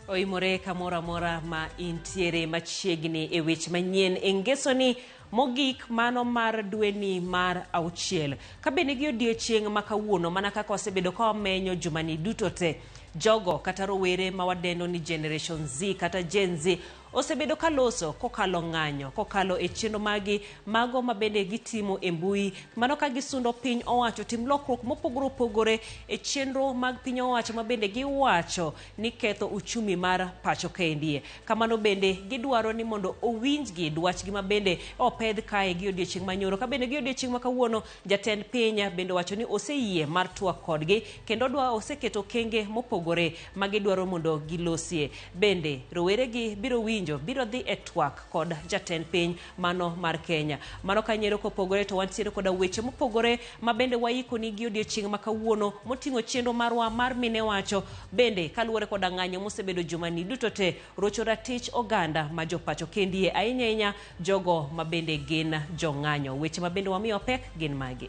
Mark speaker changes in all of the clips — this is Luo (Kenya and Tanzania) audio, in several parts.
Speaker 1: Oimore kamoro amora ma intiere machiegni e weche manyien e ngesoni mogik mano mar dweni mar auchiel. Ka bende gi odiechieng' ma kawuono mana kaka wasebedo ka wamenyo jumani duto te, jogo kata rowere ma wadendo ni Generation Z kata Gen Z osebedo ka loso kokalo ng'anyo, kokalo e chenro magi mago ma bende gitimo e mbui, mano ka gisundo piny owacho tim lokruok mopogore opogore e chenro mag piny owacho ma bende giwacho ni ketho uchumi mar pacho kaendie. Kamano bende gidwaro ni mondo owinjgi dwachgi ma bende opedh kae gi odiechieng' manyoro. Ka bende gi odiechieng' ma kawuono jatend piny bende owacho ni oseyie mar twak kodgi kendo odwa oseketo okenge mopogore ma gidwaro mondo gilosie. Bende roweregi biro winjo biro dhi e twak kod jatend piny mano mar Kenya. Mano ka nyiero kopogore to wantiere koda weche mopogore ma bende waikoni gi odiechieng' ma kawuono moting'o chenro marwa mar mine wacho bende kaluwore koda ng'anyo mosebedo jumani duto te rocho ratich oganda ma jopacho kendie ahinya ahinya jogo ma bende gin jong'anyo. Weche ma bende wamiyo pek gin magi.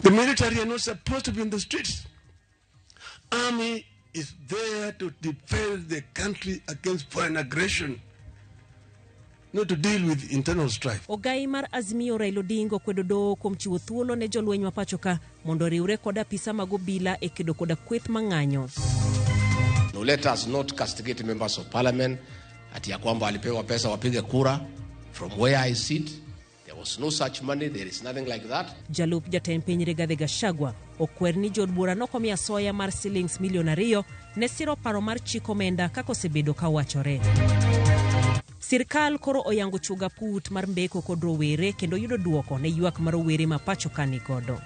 Speaker 2: The military are not supposed to be in the streets. Army is there to defend the country against foreign aggression, not to deal with internal strife.
Speaker 1: Ogai mar Azimio Raila Odinga okwedo doho kuom chiwo thuolo ne jolweny ma pacho ka mondo oriwre kod apisa mag obila e kedo koda kweth mang'anyo.
Speaker 3: No, let us not castigate members of parliament ati ya kwamba walipewa pesa wapige kura. From where I sit, there was no such money, there is nothing like that.
Speaker 1: Jalup jatend piny Rigathi Gachagua okwer ni jood bura nokomi asoya mar silings milion ariyo ne siro paro mar chik omenda kaka osebedo ka wachore. Sirkal koro oyango chuoga put mar mbeko kod rowere kendo yudo duoko ne ywak ma rowere ma pacho ka ni godo.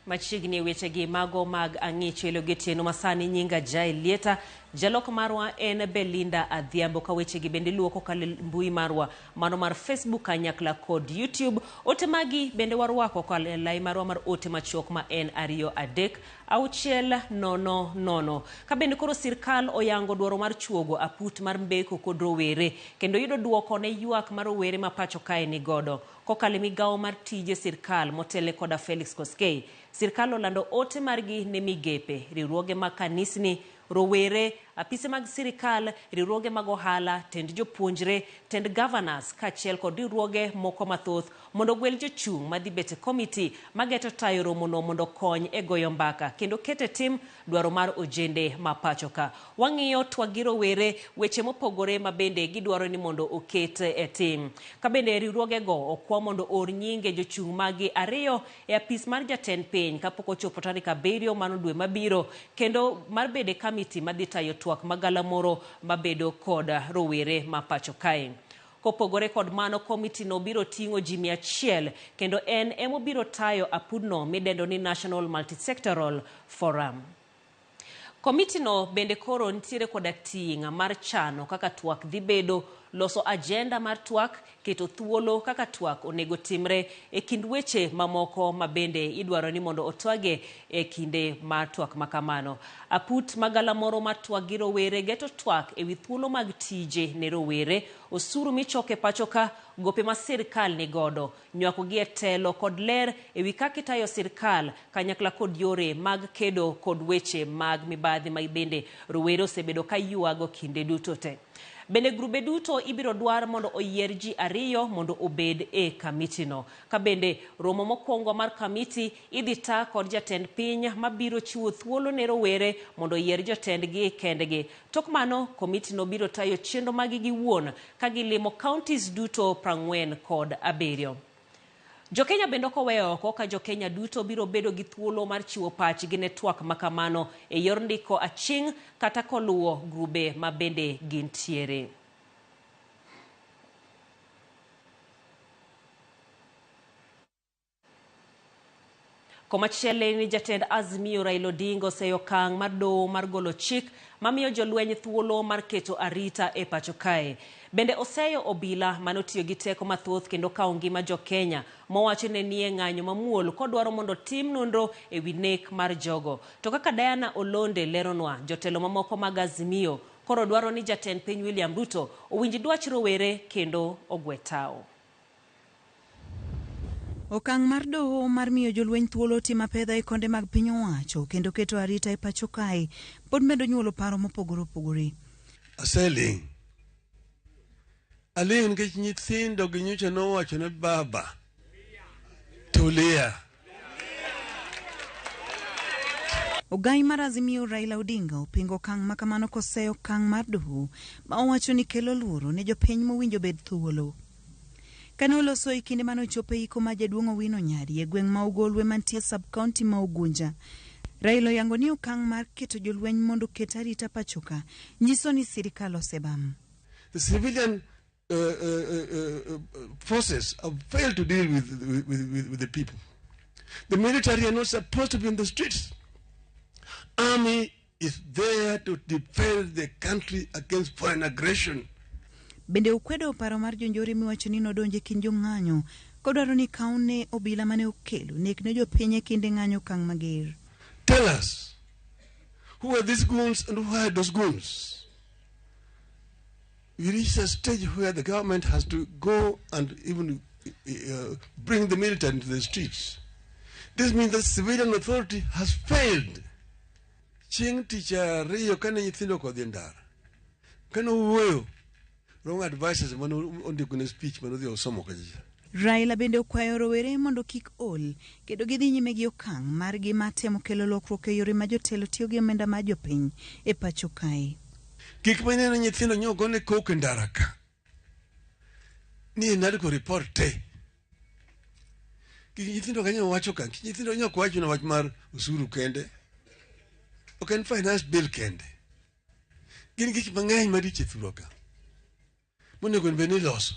Speaker 1: Machiegni e wechegi mago mag ang'icho elo gi otieno masani nyinga Jael Lieta, jalok marwa en Belinda Adhiambo ka wechegi bende iluwo kokalo e mbui marwa mano mar Facebook kanyakla kod YouTube. Ote magi bende warwako kokalo e lai marwa mar ote machuok ma en 2 3 6 0 0. Ka bende koro sirkal oyango dwaro mar chuogo aput mar mbeko kod rowere kendo yudo duoko ne ywak ma rowere ma pacho kae ni godo. Kokalo e migawo mar tije sirkal motelne koda Felix Koskei, sirkal olando ote margi ne migepe, riwruoge mag kanisni, rowere, apise mag sirikal, riwruoge mag ohala, tend jopuonjre, tend governors kaachiel kod riwruoge moko mathoth mondo ogwel jochung' madhi bet e komiti mageto tayo romono mondo okony e goyo mbaka kendo keto e tim dwaro mar ojende ma pacho ka. Wang'iyo twak gi rowere weche mopogore ma bende gidwaro ni mondo oket e tim. Ka bende riwruogego okwa mondo oor nyinge jochung' maggi ariyo e apis mar jatend piny kapok ochopo tarik 7 mano dwe mabiro kendo mar bedo e kamiti madhi tayo twak magalamoro mabedo kod rowere ma pacho kae. Kopogore kod mano, komiti no biro ting'o ji 100 kendo en emobiro tayo apudno midendo ni National Multisectoral Forum. Komiti no bende koro nitiere koda ting' mar chano kaka twak dhi bedo, loso agenda mar twak, keto thuolo kaka twak onego timre e kind weche mamoko ma bende idwaro ni mondo otwage e kinde mar twak ma kamano. Aput magalamoro mar twak gi rowere geto twak e wi thuolo mag tije ne rowere, osuru michoko e pacho ka, gope ma sirkal ni godo, nywako gi e telo kod ler e wi kaka itayo sirkal kanyakla kod yore mag kedo kod weche mag mibadhi ma bende rowere osebedo ka ywago kinde duto te. Bende grube duto ibiro dwar mondo oyier ji ariyo mondo obed e kamitino. Ka bende romo mokwongo mar kamiti idhi ta kod jatend piny mabiro chiwo thuolo ne rowere mondo oyier jotendgi kendgi. Tok mano, komitino biro tayo chenro maggi giwuon ka gilimo counties duto 47. Jokenya bende ok oweyo oko ka jokenya duto biro bedo gi thuolo mar chiwo pachgi ne twak makamano e yor ndiko aching' kata koluwo grube ma bende gintiere. Komachielo ni jatend Azimio Raila Odinga oseyo okang' mar doho mar golo chik mamiyo jolweny thuolo mar keto arita e pacho kae. Bende oseyo obila manotiyo gi teko mathoth kendo kawo ngima jokenya mowacho ne nie ng'anyo mamuol kodwaro mondo tim nonro e wi nek mar jogo. To kaka Diana Olonde leronwa, jotelo mamoko mag Azimio koro dwaro ni jatend piny William Ruto owinj dwach rowere kendo ogwe tao.
Speaker 4: Okang' mar doho mar miyo jolweny thuolo timo apedha e konde mag piny owacho kendo keto arita e pacho kae pod medo nyuolo paro mopogore opogore.
Speaker 2: Aseling'. Aling' nikech nyithindo gi nyocha nowacho ne baba, tulia.
Speaker 4: Ogai mar Azimio Raila Odinga opingo okang' ma kamano koseyo okang' mar doho ma owacho ni kelo luoro ne jopiny mowinjo bed thuolo. Kane oloso e kinde mane ochopo e iko ma jaduong' Owino Nyari e gweng' ma Ugolwe mantie sub-county ma Ugunja, Raila oyango ni okang' mar keto jolweny mondo oket arita pachoka nyiso ni sirikal osebam.
Speaker 2: The civilian forces have failed to deal with the people. The military are not supposed to be in the streets. Army is there to defend the country against foreign aggression.
Speaker 4: Bende okwedo paro mar jonjore miwacho ni nodonjo e kind jong'anyo kodwaro ni kawne obila mane okelo nek ne jopiny e kinde ng'anyo okang' mager.
Speaker 2: Tell us, who are these goons and who are those goons? We reach a stage where the government has to go and even bring the military into the streets. This means that civilian authority has failed. Chieng' tich ariyo kane nyithindo kodhi e ndara, kane owuoyo, wrong advices mane ondiko ne speech mane odhi osomo kacha.
Speaker 4: Raila bende okwayo rowere mondo kik ol kendo gidhi nyime gi okang' margi mar temo kelo lokruok e yore ma jotelo tiyo gi omenda mar jopiny e pacho kae.
Speaker 2: Gik ma ineno nyithindo nyo gone koko e ndara ka, ni inadequate report te. Gik nyithindo kanyo wacho ka, nyithindo nyo ok wach na wach mar osuru kende, ok en finance bill kende. Gin gik mang'eny maricho e thurwa ka, monego bed ni iloso.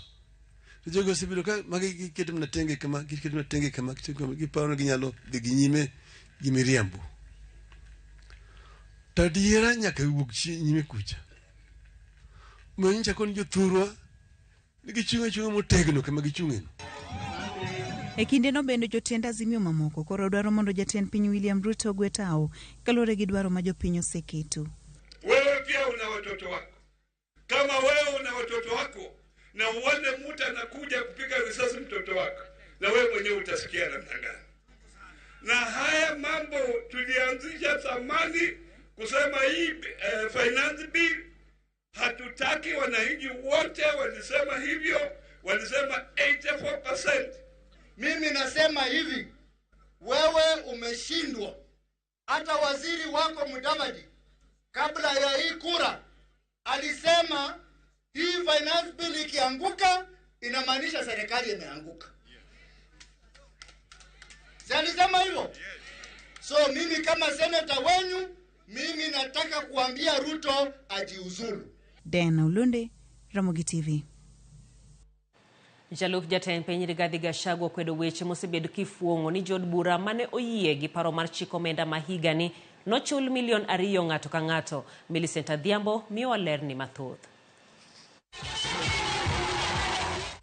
Speaker 2: To jogi osebedo ka magi giketo mana tenge kama, giketo mana tenge kama, giketo kama, giparo ni ginyalo dhi gi nyime gi miriambo. To adiera nyaka wuog nyime kucha. Omiyo nyicha koni jothurwa ni gichung' achung'a motegno kama gichung'eno.
Speaker 4: E kindeno bende jotend Azimio mamoko koro dwaro mondo jatend piny William Ruto ogwe tao kaluwore gi dwaro ma jopiny oseketo.
Speaker 5: Wewe pia una watoto wako. Kama wewe una watoto wako na uone mtu anakuja kupiga risasi mtoto wako, na wewe mwenyewe utasikia namna gani? Na haya mambo tulianzisha zamani kusema hii finance bill hatutaki. Wananchi wote walisema hivyo, walisema 84%.
Speaker 6: Mimi nasema hivi, wewe umeshindwa. Hata waziri wako Mudavadi kabla ya hii kura alisema hii finance bill ikianguka inamaanisha serikali imeanguka. Si alisema hivyo? So mimi kama senator wenyu, mimi nataka kuambia Ruto ajiuzulu.
Speaker 4: Diana Olunde, Ramogi TV.
Speaker 1: Jalup jatend piny Rigathi Gachagua okwedo weche mosebedo kifuong'o ni jood bura mane oyie gi paro mar chiko omenda ma higani nochul milion 2 ng'ato ka ng'ato. Millicent Adhiambo miyowa lerni mathoth.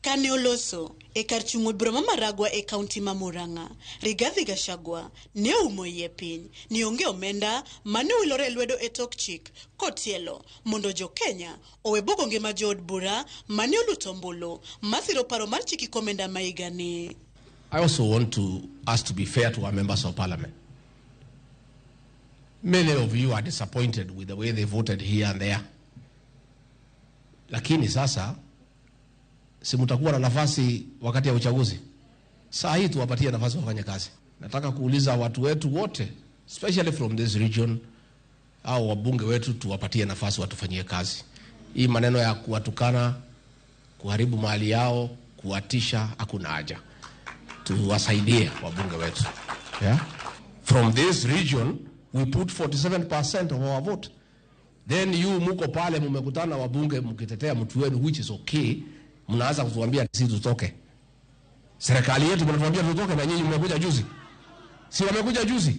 Speaker 7: Kane oloso e kar chung' od bura ma Maragua e kaunti ma Murang'a, Rigathi Gachagua ne oumo iye piny ni onge omenda mane owilore e lwedo e tok chik kotielo mondo jo-Kenya owe bugo ngima jood bura mane oluto ombulu masiro paro mar chik omenda ma higani.
Speaker 3: I also want to us to be fair to our members of parliament. Many of you are disappointed with the way they voted here and there. Lakini sasa si mtakuwa na nafasi wakati ya uchaguzi. Saa hii tuwapatie nafasi wafanye kazi. Nataka kuuliza watu wetu wote, especially from this region, au wabunge wetu tuwapatie nafasi watufanyie kazi. Hii maneno ya kuwatukana, kuharibu mali yao, kuwatisha, hakuna haja. Tuwasaidie wabunge wetu. Yeah? From this region we put 47% of our vote. Then you muko pale mumekutana wabunge mkitetea mtu wenu, which is okay. Mnaanza kutuambia sisi tutoke. Serikali yetu mnatuambia tutoke na nyinyi mmekuja juzi. Si wamekuja juzi?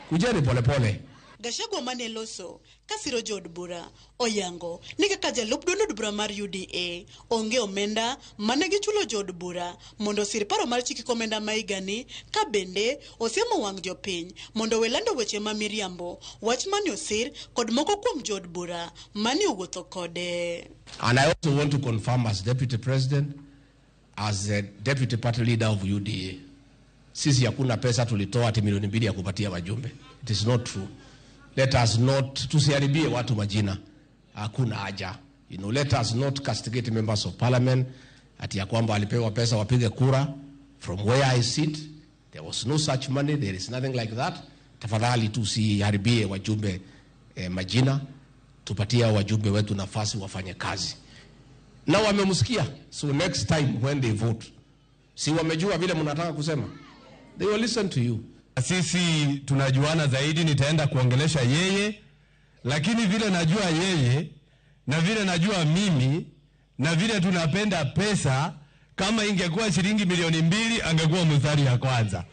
Speaker 3: Kujeni pole pole.
Speaker 7: Gachagua mane loso kasiro jood bura oyango ni kaka jalup duond od bura mar UDA onge omenda mane gichulo jood bura mondo osir paro mar chik omenda ma higani, ka bende osiemo wang' jopiny mondo we lando weche ma miriambo, wach mane osir kod moko kuom jood bura mane owuotho kode.
Speaker 3: And I also want to confirm as deputy president, as the deputy party leader of UDA, sisi hakuna pesa tulitoa ati milioni 2 ya kupatia wajumbe. It is not true. Let us not, tusiharibie watu majina. Hakuna haja. Let us not castigate members of parliament ati ya kwamba walipewa pesa wapige kura. From where I sit, there was no such money, there is nothing like that. Tafadhali tusiharibie wajumbe majina. Tupatie wajumbe wetu nafasi wafanye kazi. Na wamemsikia. So next time when they vote, si wamejua vile mnataka kusema, they will listen to you.
Speaker 8: Sisi tunajuana zaidi, nitaenda kuongelesha yeye, lakini vile najua yeye na vile najua mimi na vile tunapenda pesa, kama ingekuwa shilingi milioni 2 angekuwa mstari ya kwanza,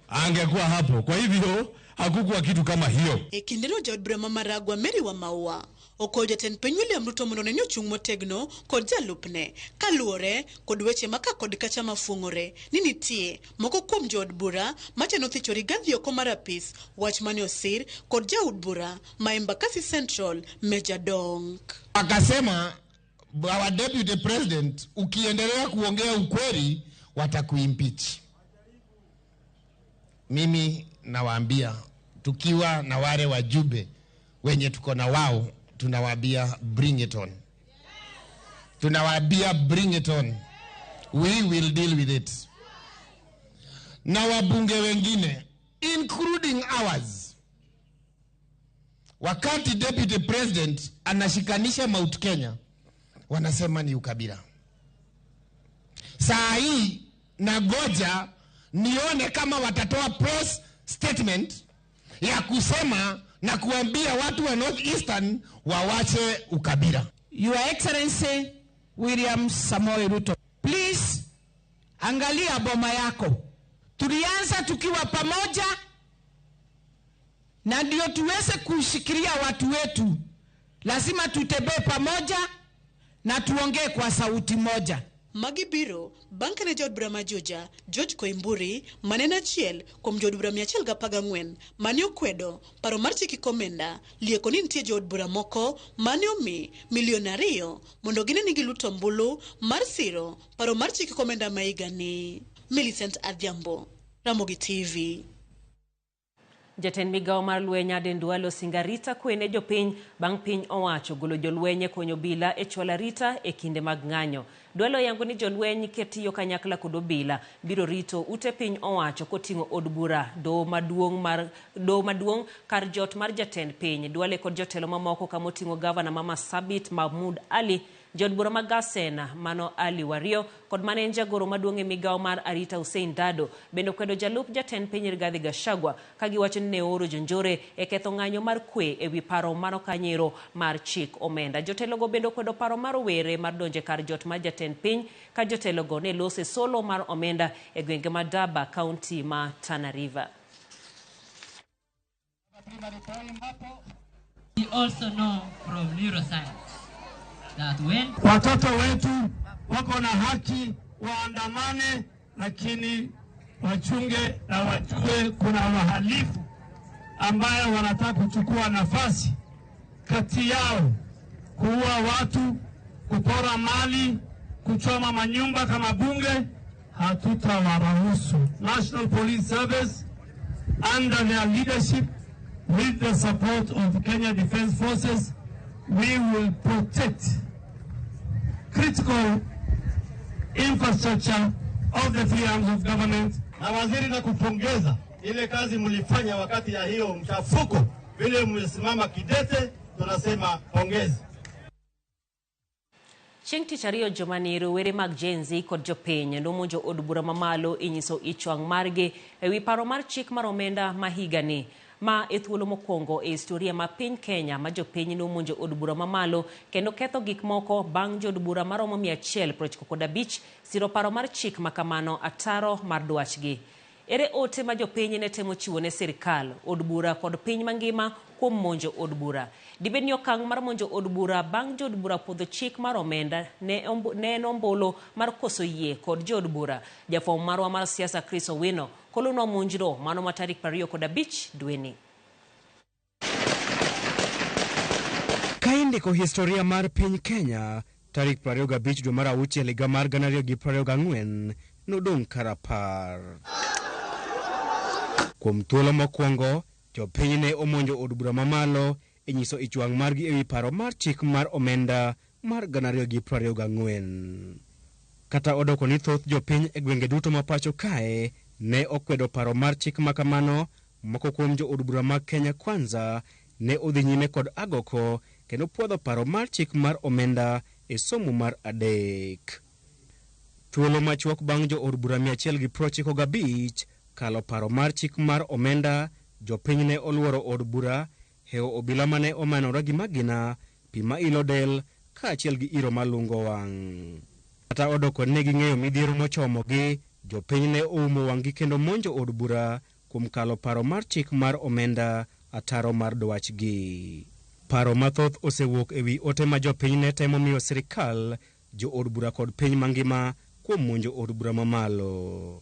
Speaker 8: angekuwa hapo. Kwa hivyo hakukuwa kitu kama hiyo.
Speaker 7: E kindeno jaod bura ma Maragua Mary Wamaua okoyo jatend piny William Ruto mondo one ni ochung' motegno kod jalupne kaluwore kod weche ma ka kod kacha mafung'ore ni nitie moko kuom jood bura machano thicho Rigathi oko mar apis, wach mane osir kod jaod bura ma Embakasi Central Major Donk.
Speaker 9: Akasema our deputy president, ukiendelea kuongea ukweli watakuimpeach. Mimi nawaambia tukiwa na wale wajumbe wenye tuko na wao, tunawaambia bring it on. Tunawaambia bring it on. We will deal with it. Na wabunge wengine including ours, wakati deputy president anashikanisha Mount Kenya wanasema ni ukabila. Saa hii nagoja nione kama watatoa press statement ya kusema na kuambia watu wa North Eastern wawache ukabila.
Speaker 10: Your Excellency William Samoei Ruto, please angalia boma yako. Tulianza tukiwa pamoja na ndio tuweze kushikilia watu wetu. Lazima tutembee pamoja na tuongee kwa sauti moja.
Speaker 7: Magi biro bang' kane jaod bura ma Juja George Koimburi mane en achiel kuom jood bura 114 mane okwedo paro mar chik omenda lieko ni nitie jood bura moko mane omi milioni 2 mondo gine ni giluto ombulu mar siro paro mar chik omenda ma higani. Millicent Adhiambo, Ramogi TV.
Speaker 1: Jatend migao mar lweny Aden Duale osingo arita kwe ne jopiny bang' piny owacho golo jolweny e konyo obila e chwalo arita e kinde mag ng'anyo. Duale oyango ni jolweny ketiyo kanyakla kod obila biro rito ute piny owacho koting'o od bura, doho maduong' kar jot mar jatend piny. Duale kod jotelo mamoko kamoting'o gavana ma Marsabit Mahmoud Ali, jaod bura ma Gasena mano Ali Wario kod mane en jagoro maduong' e migao mar arita Hussein Dado bende okwedo jalup jatend piny Rigathi Gachagua ka giwacho ni ne ooro jonjore e ketho ng'anyo mar kwe ewi paro mano kanyero mar chik omenda. Jotelogo bende okwedo paro mar owere mar donjo e kar jot mar jatend piny ka jotelogo ne lose solo mar omenda e gwenge ma Daba, kaunti ma Tana River.
Speaker 11: We also know from neuroscience that when
Speaker 12: watoto wetu wako na haki waandamane, lakini wachunge na wajue kuna wahalifu ambayo wanataka kuchukua nafasi kati yao, kuua watu, kupora mali, kuchoma manyumba kama bunge. Hatutawaruhusu. National Police Service under their leadership with the support of Kenya Defence Forces, we will protect critical infrastructure of the three arms of government.
Speaker 6: Na waziri, na kupongeza ile kazi mlifanya wakati ya hiyo mchafuko, vile mlisimama kidete, tunasema pongezi.
Speaker 1: Chieng' Tich Ariyo jumani, rowere mag Gen Z kod jopiny nomonjo od bura mamalo e nyiso ich wang' margi e wi paro mar chik mar omenda ma higani. Ma e thuolo mokwongo e historia ma piny Kenya ma jopiny nomonjo od bura mamalo kendo ketho gik moko bang' jood bura maromo 195 siro paro mar chik ma kamano ataro mar dwachgi. Ere ote ma jopiny ne temo chiwo ne sirkal, od bura kod piny mangima kuom monjo od bura? Dibed ni okang' mar monjo od bura bang' jood bura puodho chik mar omenda ne en ombulu mar koso yie kod jood bura? Jafwambo marwa mar siasa Chris Owino kolonwa monjno mano ma tarik 25 dweni.
Speaker 13: Ka indiko historia mar piny Kenya, tarik 25 dwe mar auchiel higa mar 2024 nodong' ka rapar. Kuom thuolo mokwongo, jopiny ne omonjo od bura mamalo e nyiso ich wang' margi ewi paro mar chik mar omenda mar 2024. Kata odoko ni thoth jopiny e gwenge duto ma pacho kae ne okwedo paro mar chik ma kamano, moko kuom jo od bura mag Kenya Kwanza ne odhi nyime kod agoko kendo puodho paro mar chik mar omenda e somo mar adek. Thuolo machuok bang' jo od bura 195 kalo paro mar chik mar omenda, jopiny ne oluoro od bura, hewo obila mane omanore gi magina, pi ma ilo del kaachiel gi iro malungo wang'. Kata odoko ni ne ging'eyo midhiero mochomogi, jopiny ne oumo wang'gi kendo monjo od bura kuom kalo paro mar chik mar omenda ataro mar dwachgi. Paro mathoth osewuok e wi ote ma jopiny ne temo miyo sirkal, jo od bura kod piny mangima kuom monjo od bura mamalo.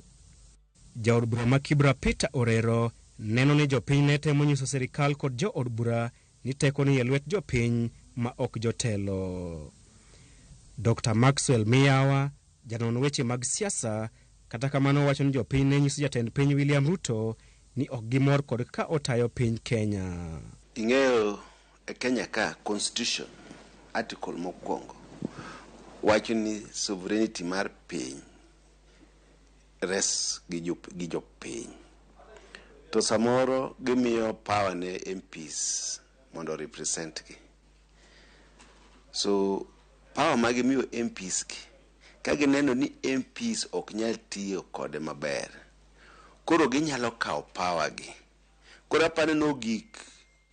Speaker 13: Jaod bura ma Kibra Peter Orero neno ni jopiny ne temo nyiso sirkal kod jo od bura ni teko ni e lwet jopiny ma ok jotelo. Dr. Maxwell Miyawa, janon weche mag siasa, kata kamano wacho ni jopiny ne nyiso jatend piny William Ruto ni ok gimor kod kaka otayo piny Kenya.
Speaker 14: Ing'eyo e Kenya ka constitution article mokwongo wacho ni sovereignty mar piny res gi jopiny. To samoro gimiyo power ne MPs mondo represent gi. So power ma gimiyo MPs gi, ka gineno ni MPs ok nyal tiyo kode maber, koro ginyalo kawo power gi. Koro aparo ni ogik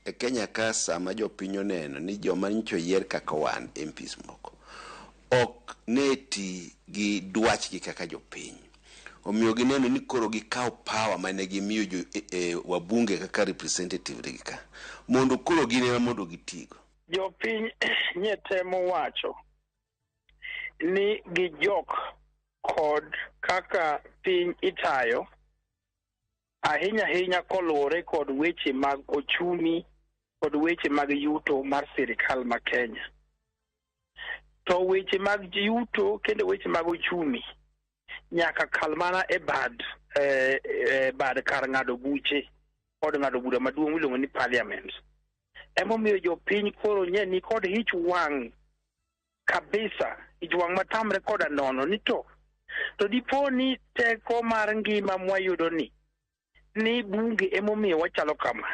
Speaker 14: e Kenya ka sama jopiny oneno ni joma nyocha oyier kaka wan MPs moko ok ne ti gi dwachgi kaka jopiny. Omiyo gineno ni koro gikaw power mane gimiyo jo wabunge kaka representative gi ka mondo koro gin ema mondo gitigo.
Speaker 15: Jopiny nye temo wacho ni gijok kod kaka piny itayo ahinya ahinya koluwore kod weche mag ochumi kod weche mag yuto mar sirikal ma Kenya. To weche mag yuto kendo weche mag ochumi nyaka kal mana e bad bad kar ng'ado buche od ng'ado bura maduong' miluongo ni parliament. Emomiyo jopiny koro nye ni kod ich wang' kabisa, ich wang' matamre koda nono ni to dipo ni teko mar ngima mwayudo ni bunge emomiyo wachalo kama,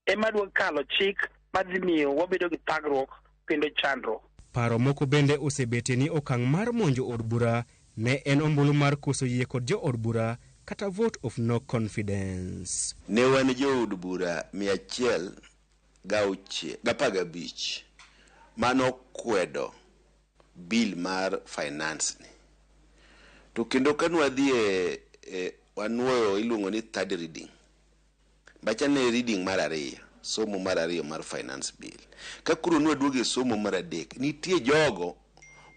Speaker 15: ema dwa kalo chik madhi miyo wabedo gi thagruok kendo chandruok.
Speaker 13: Paro moko bende osebetie ni okang' mar monjo od bura ne en ombulu mar koso yie kod jo od bura kata vote of no confidence.
Speaker 14: Ne wan jood bura 115 manokwedo bill mar finance ni. To kendo ka nwadhi e wanuoyo iluongo ni third reading. Bacha ne reading mar ariyo, somo mar ariyo mar finance bill. Ka koro nwaduogo e somo mar adek, nitie jogo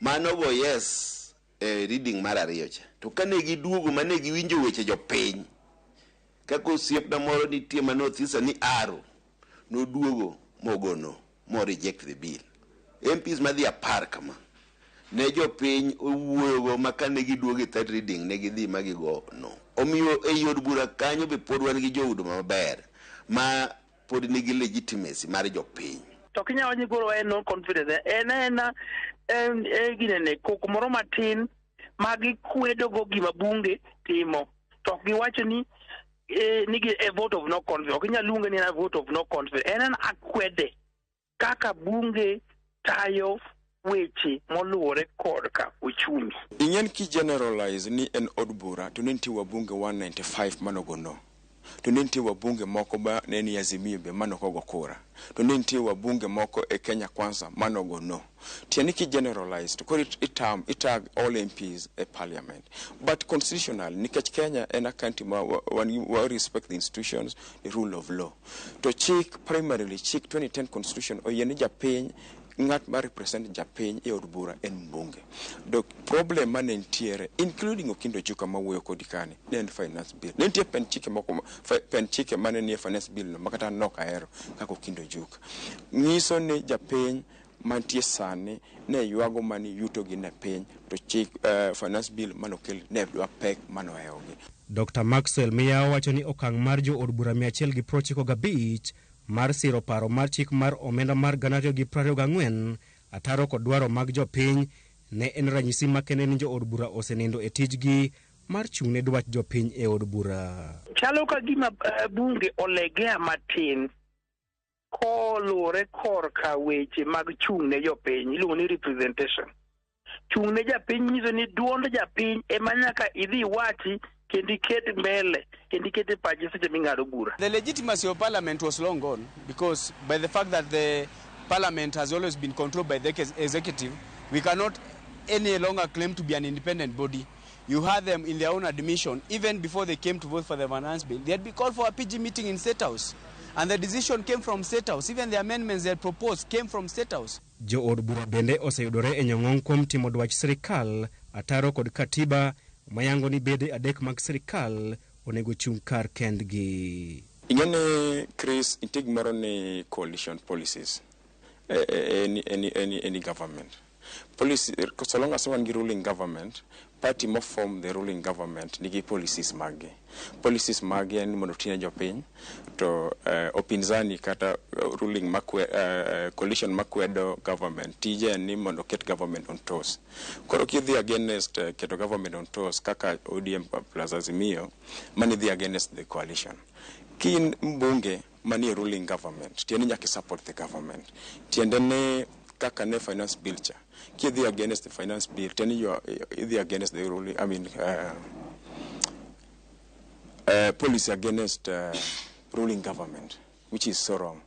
Speaker 14: manogo yes e reading mar ariyo cha. To kane giduogo mane giwinjo weche jopiny, kaka osiepna moro nitie manothisa ni Aro, noduogo mogono, mo reject the bill. MPs madhi 10 kama, ne jopiny owuoyogo ma kane giduogo e third reading ne gidhi ma gigo no. Omiyo ei od bura kanyo be pod wan gi jood maber ma pod nigi legitimacy mar jopiny.
Speaker 15: To kinyalo wacho ni koro en no confidence, en ena ginene koko moro matin ma gikwedogo gima bunge timo. To ok giwacho ni nigi a vote of no confidence. Ok inyal luonge ni en a vote of no confidence. En akwede kaka bunge tayo weche moluwore korka ochumi.
Speaker 16: Ing'en ki generalize ni en od bura to ne nitie wabunge 195 manogo no. To ne nitie wabunge moko ma ne ni Azimio be manokogo kura. To ne nitie wabunge moko e Kenya Kwanza manogo no. Tiende ki generalize to koro itam itag all MPs e parliament. But constitutional nikech Kenya en a country ma wa respect the institutions, the rule of law. To chik primarily chik 2010 constitution oyie ni japiny ng'at ma represent japiny e od bura en mbunge. Do problem mane nitiere including Okindo Ojuka mawuoyo kodi kani ne en finance bill. Ne nitie pen chike moko pen chike mane nie finance bill no makata an nok ahero kaka Okindo Ojuka. Nyiso ni japiny mantie sani ne ywago mani yuto gi ne piny to chik finance bill manokel ne dwa pek manohewogi.
Speaker 13: Dr. Maxwell Miyawo wacho ni okang' mar jo od bura 195 mar siro paro mar chik mar omenda mar 2024 ataro kod dwaro mag jopiny ne en ranyisi makende ni jo od bura osenindo e tijgi mar chung' ne dwach jopiny e od bura.
Speaker 15: Chalo ka gima bunge olegea matin koluwore korka weche mag chung' ne jopiny, iluongo ni representation. Chung' ne japiny nyiso ni duond japiny ema nyaka idhi iwachi kendo iket mbele kendo iket e pachi seche ming'ado bura.
Speaker 17: The legitimacy of parliament was long gone because by the fact that the parliament has always been controlled by the executive, we cannot any longer claim to be an independent body. You had them in their own admission, even before they came to vote for the finance bill, they had been called for a PG meeting in State House. And the decision came from State House. Even the amendments they had proposed came from State House.
Speaker 13: Jo od bura bende oseyudore e nyong'ong' kuom timo dwach sirikal ataro kod katiba mayango ni bede adek mag sirikal onego chung' kar kendgi.
Speaker 16: Ing'e ni Chris, nitie gimoro ni coalition policies any government. Policy, so long as wan gi ruling government, party mo form the ruling government nigi policies maggi. Policies maggi en mondo otine jopiny, to opinzani kata ruling makwe, coalition makwedo government, tije en ni mondo oket government on toes. Koro kidhi against keto government on toes kaka ODM plus Azimio, mani dhi against the coalition. Kin mbunge manie ruling government, tiende nyaka support the government. Tiende ne kaka ne finance bill cha. Kidhi against the finance bill, tiende you are idhi against the ruling, I mean, policy against ruling government, which is so wrong.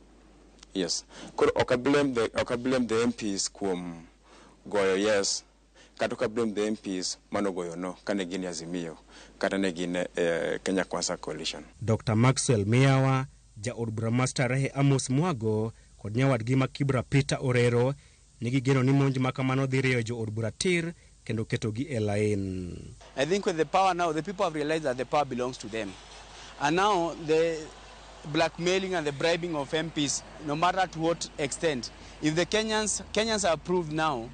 Speaker 16: Yes. Koro ok blame the, ok blame the MPs kuom goyo yes, kata ok blame the MPs mano goyo no, kane gin Azimio, kata ne gin Kenya Kwanza coalition.
Speaker 13: Dr. Maxwell Miyawa, jaod bura ma Starehe Amos Mwago kod nyawadgi ma Kibra Peter Orero nigi geno ni monj ma kamano dhi rieyo jo od bura tir kendo ketogi e lain.
Speaker 17: I think with the power now, the people have realized that the power belongs to them. And now the blackmailing and the bribing of MPs, no matter to what extent, if the Kenyans have proved now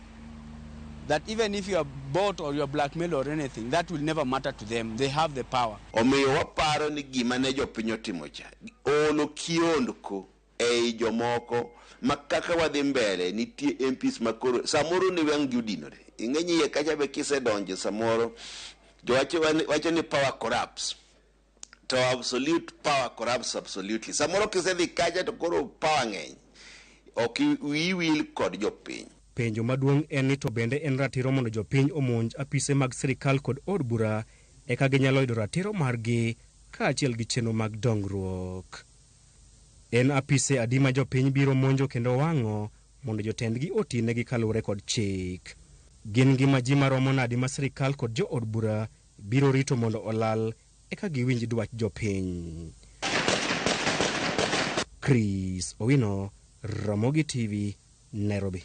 Speaker 17: that even if you are bought or you are blackmailed or anything, that will never matter to them. They have the power.
Speaker 14: Omiyo waparo ni gima ne jopiny otimo cha olo kiondko ei jomoko ma kaka wadhi mbele nitie MPs makoro samoro ni wang' gi odinore ing'e iye kacha be kisedonjo samoro jowacho wacho ni power corrupts to absolute power corrupts absolutely samoro kisedhi kacha to koro power ng'eny ok wiyi wil kod jopiny.
Speaker 13: Penjo maduong' en ni to bende en ratiro mondo jopiny omonj apise mag sirikal kod od bura eka ginyalo yudo ratiro margi kaachiel gi chenro mag dongruok. En apise adi ma jopiny biro monjo kendo wang'o mondo jotendgi otinegi kaluwore kod chik. Gin ngima ji maromo nadi ma sirikal kod jo od bura biro rito mondo olal eka giwinj dwach jopiny. Chris Owino, Ramogi TV, Nairobi.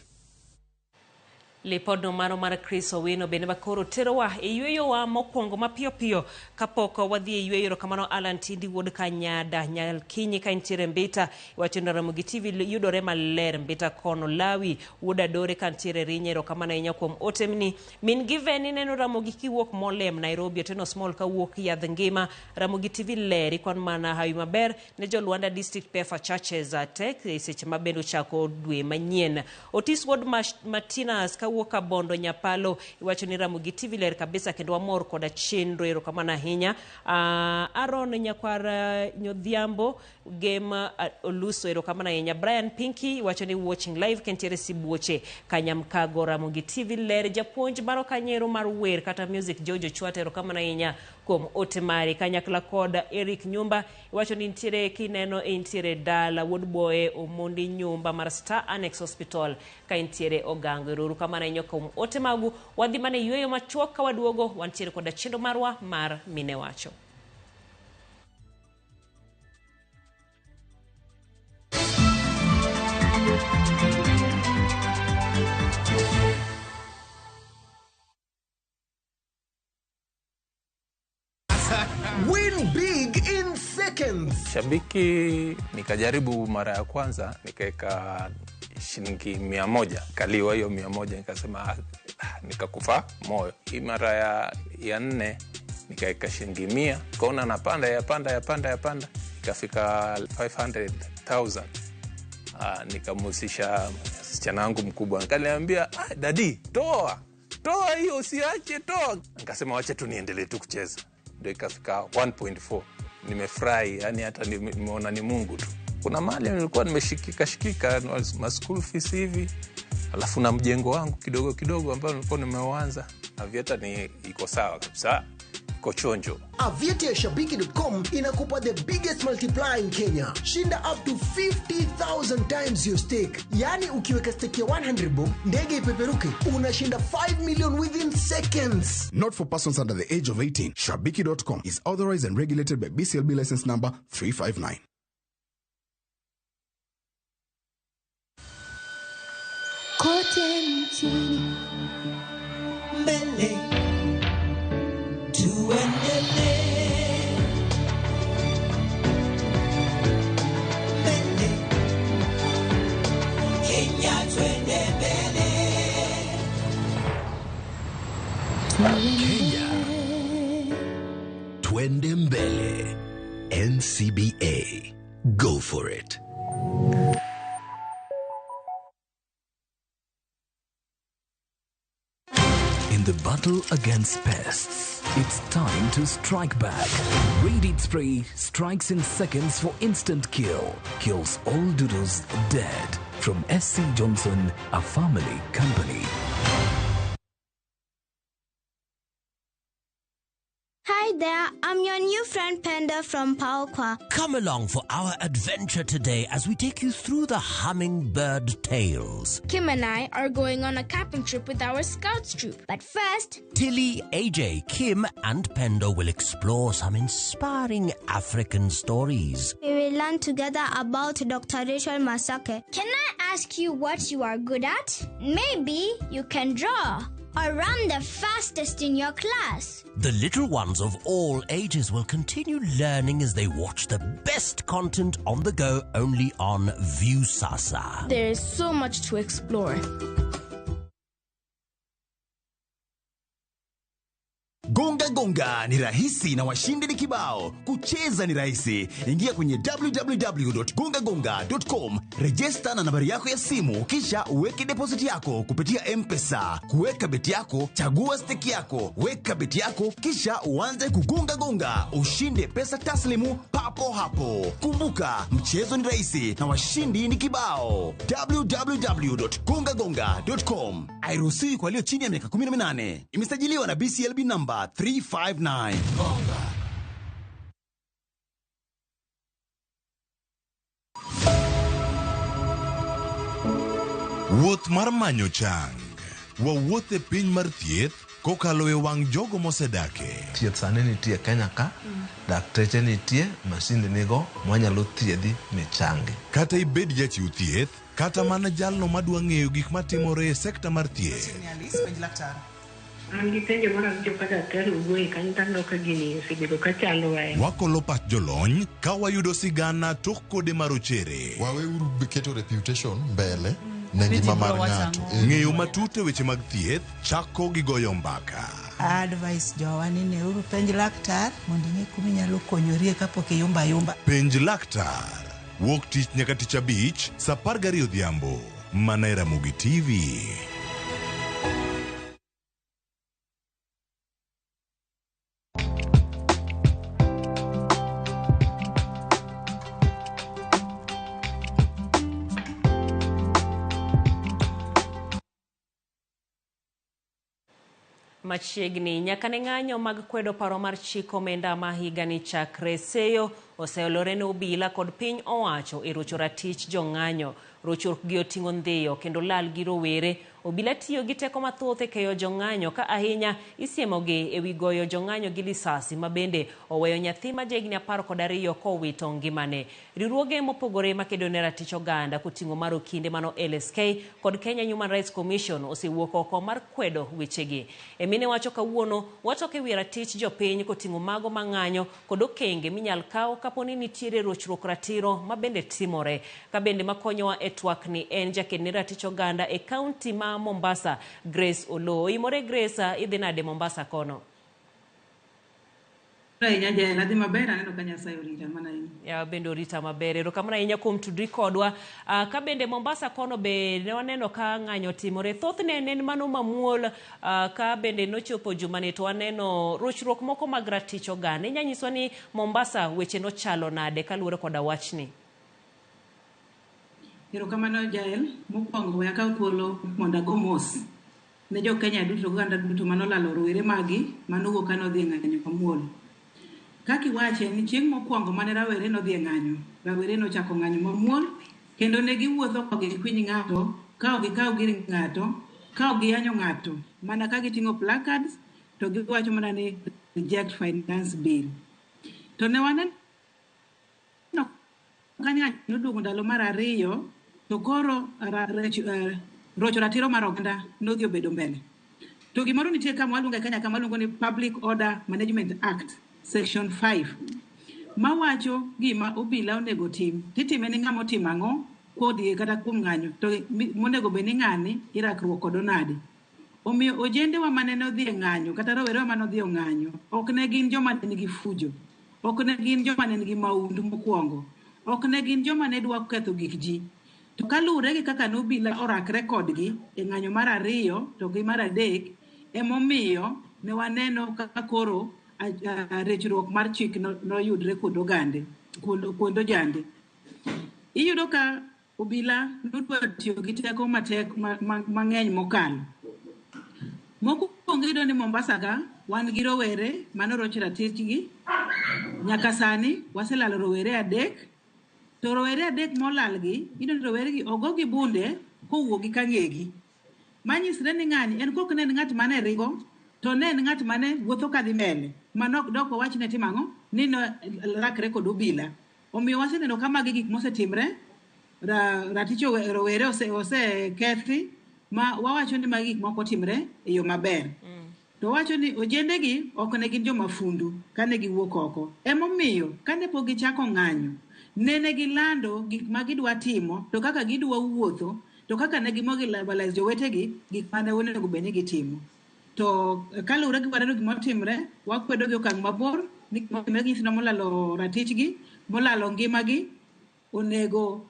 Speaker 1: Lipodno mano mar Chris Owino bende makoro terowa e yweyowa mokwongo mapiyo piyo kapok wadhi e yweyo. Erokamano Alan Tindi wuod Kanyada Nyalkinyi ka intiere Mbita, iwacho ni Ramogi TV yudore maler Mbita kono. Lawi wuod Adore ka ntiere Rinya, erokamano ahinya kuom otemni. Min Given ineno Ramogi kiwuok Molem Nairobi. Otieno Small kawuok Yadh Ngima, Ramogi TV ler ikwan mana hawi maber ne jo Luanda District Pefa Churches tek e seche ma bende ochako dwe manyien. Otis wuod Martinez kawuok Kabondo Nyapalo iwacho ni Ramogi TV ler kabisa kendo wamor koda chenro, erokamano ahinya. Aaron Nyakwar Nyodhiambo Gem Oluso, erokamano ahinya. Brian Pinky wacho ni watching live kentiere Sibuoche Kanyamkago Ramogi TV ler. Japuonj maro kanyero mar wer kata music Jojo Chwata, erokamano ahinya kuom ote mari. Kanyakla kod Eric Nyumba wacho ni nitiere kineno intiere dala Wuod Boye Omondi Nyumba mar Star Annex Hospital ka intiere Ogango. Ero kamano ahinya kuom ote magu. Wadhi mana e yueyo machuok, ka waduogo wantiere koda chenro marwa mar Mine Wacho.
Speaker 18: Win big in seconds.
Speaker 19: Shabiki nikajaribu mara ya kwanza nikaweka shilingi 100, kaliwa hiyo 100, nikasema nikakufa moyo. Hii mara ya nne nikaweka shilingi 100, kaona napanda yapanda yapanda yapanda, ikafika 500,000. Nikamhusisha msichana wangu mkubwa, akaniambia dadi, toa hiyo, usiache, toa. Nikasema wacha tu niendelee tu kucheza, ndio ikafika 1.4. Nimefurahi, yani hata nimeona ni Mungu tu. Kuna mahali nilikuwa nimeshikika ma school fees hivi, alafu na mjengo wangu kidogo kidogo ambao nilikuwa nimeuanza. Aviator ni iko sawa kabisa, iko chonjo.
Speaker 18: Aviator ya Shabiki.com inakupa the biggest multiplier in Kenya. Shinda up to 50,000 times your stake. Yani ukiweka stake ya 100 bob, ndege ipeperuke, unashinda 5 million within seconds.
Speaker 20: Not for persons under the age of 18. Shabiki.com is authorized and regulated by BCLB license number 359.
Speaker 21: Kote nchini mbele tuendele, mbele Kenya twende mbele.
Speaker 22: Kenya twende mbele. NCBA, go for it.
Speaker 23: In the battle against pests, it's time to strike back. Raid Spray strikes in seconds for instant kill. Kills all doodles dead. From SC Johnson, a family company.
Speaker 24: Hi there, I'm your new friend Penda from Paokwa.
Speaker 25: Come along for our adventure today as we take you through the hummingbird tales.
Speaker 24: Kim and I are going on a camping trip with our scouts troop. But first,
Speaker 25: Tilly, AJ, Kim and Pendo will explore some inspiring African stories.
Speaker 24: We will learn together about Dr. Rachel Masake. Can I ask you what you are good at? Maybe you can draw or run the fastest in your class.
Speaker 25: The little ones of all ages will continue learning as they watch the best content on the go only on Viusasa.
Speaker 24: There is so much to explore.
Speaker 26: Gonga Gonga ni rahisi na washindi ni kibao. Kucheza ni rahisi. Ingia kwenye www.gongagonga.com, rejesta na nambari yako ya simu, kisha uweke deposit yako kupitia M-Pesa. Kuweka beti yako, chagua stake yako, weka beti yako, kisha uanze kugonga gonga. Ushinde pesa taslimu papo hapo. Kumbuka, mchezo ni rahisi na washindi ni kibao. www.gongagonga.com. Hairuhusiwi kwa walio chini ya miaka 18. Imesajiliwa na BCLB number 359.
Speaker 27: Wuoth mar manyo chang. Wawuoth e piny mar thieth kokalo e wang' jogo mosedake.
Speaker 28: Thieth sani nitie Kenya ka, dakteche nitie, masinde nigo, mwanyalo thiedhi michangi.
Speaker 27: Kata ibed jachiw thieth, kata mana jalno madwa ng'eyo gik matimore e sekta mar thieth.
Speaker 29: An gi penjo moro awinjo ka daktari owuoye kanyo to aneno ka gini osebedo ka chandowa.
Speaker 27: Wakolo pach jolony ka wayudo sigana tok kode marochere.
Speaker 30: Waweuru keto reputation mbele ne ngima mar ng'ato.
Speaker 27: Ng'eyo matut e weche mag thieth chako gi goyo mbaka.
Speaker 31: Advice jowa ni neuru penj laktar mondo ing'e kuma inyalo konyorie kapok iyumba yumba.
Speaker 27: Penj laktar. Wuok tich nyaka tich abich saa 12 odhiambo. Mana e Ramogi TV.
Speaker 1: Machiegni nyaka ne ng'anyo mag kwedo paro mar chik omenda ma higani chakre seyo oseolore ne obila kod piny owacho e rocho ratich jong'anyo. Rochruok gi oting'o ndhiyo kendo lal gi rowere. Obila tiyo gi teko mathoth e keyo jong'anyo ka ahinya isiemogi ewi goyo jong'anyo gi lisasi ma bende oweyo nyathi ma jahigni 12 kowito ngimane. Riwruoge mopogore makedo ne ratich oganda koting'o mar okinde mano LSK kod Kenya Human Rights Commission osewuok oko mar kwedo wechegi. E mine wacho kawuono watok ewi ratich jopiny koting'o mago mang'anyo kod okenge minyal kaw kapo ni nitiere rochruok ratiro ma bende timore. Ka bende makonyowa e twak ni en jaked ne ratich oganda e kaunti ma Mombasa, Grace Oloo. Oimore Grace, idhi nade Mombasa kono?
Speaker 2: Ahinya Jael, adhi maber, aneno ka Nyasaye orita mana in.
Speaker 1: Ya bende orita maber. Erokamano ahinya kuom tudri kodwa. Ka bende Mombasa kono be ne waneno ka ng'anyo timore. Thothne ne en mano mamuol. Ka bende nochopo jumani to waneno rochruok moko mag ratich oganda. Inya nyiswa ni Mombasa weche nochalo nade kaluwore koda wachni?
Speaker 2: Erokamano Jael, mokwongo we akaw thuolo mondo ago mos ne jo Kenya duto, oganda duto manolalo rowere magi manowuok ka nodhi e ng'anyo mamuol. Kaka iwache ni chieng' mokwongo mane rawere nodhi e ng'anyo, rawere nochako ng'anyo mamuol kendo ne giwuotho ka ok gikwiny ng'ato, ka ok gikaw gir ng'ato, ka ok giyanyo ng'ato, mana ka giting'o placards to giwacho mana ni reject finance bill. To ne waneno ka ng'anyo noduogo ndalo mar ariyo to koro rocho ratiro mar oganda nodhi obedo mbele. To gimoro nitie kama waluongo e Kenya kama waluongo ni Public Order Management Act section 5 mawacho gima obila onego tim. Titime ni ng'ama otimo ang'o kodhi kata kuom ng'anyo to monego bed ni ng'ani irakruok kod nade. Omiyo ojendewa mane nodhi e ng'anyo kata rowerewa mane odhi e ng'anyo ok ne gin joma ne nigi fujo, ok ne gin joma ne nigi maundu mokwongo, ok ne gin joma ne dwa ketho gik ji. To kaluwore gi kaka nobila orakre kodgi e ng'anyo mar ariyo to gi mar adek, emomiyo ne waneno kaka koro rechruok mar chik noyudre kuond ogande, kuond ojande. Iyudo ka obila nodwa tiyo gi teko matek mang'eny mokalo. Mokwongo iyudo ni Mombasa ka wan gi rowere manoroch ratichgi. Nyaka sani waselalo rowere 3. To rowere 3 molalgi, iyudo ni rowere gi ogo gi bunde kowuok gi kang'egi. Manyisre ni ng'ani en kok ne en ng'at mane ringo, to ne en ng'at mane wuotho kadhi mbele. Mano ok dok owach ne timo ang'o? Ni no rakre kod obila. Omiyo waseneno ka magi gik mosetimre, ratich rowere osekethi, ma wawacho ni magi gik moko otimre e yo maber. To wacho ni ojendegi ok ne gin joma fundu kane giwuok oko. Emomiyo kane pok gichako ng'anyo, nene gilando gik ma gidwa timo, to kaka gidwa wuotho, to kaka ne gimobilize jowetegi, gik mane onego bed ni gitimo. To kaluwore gi waneno gima otimre, wakwedo gi okang' mabor, ni gima otimre gi nyithindo molalo ratichgi, molalo ngimagi, onego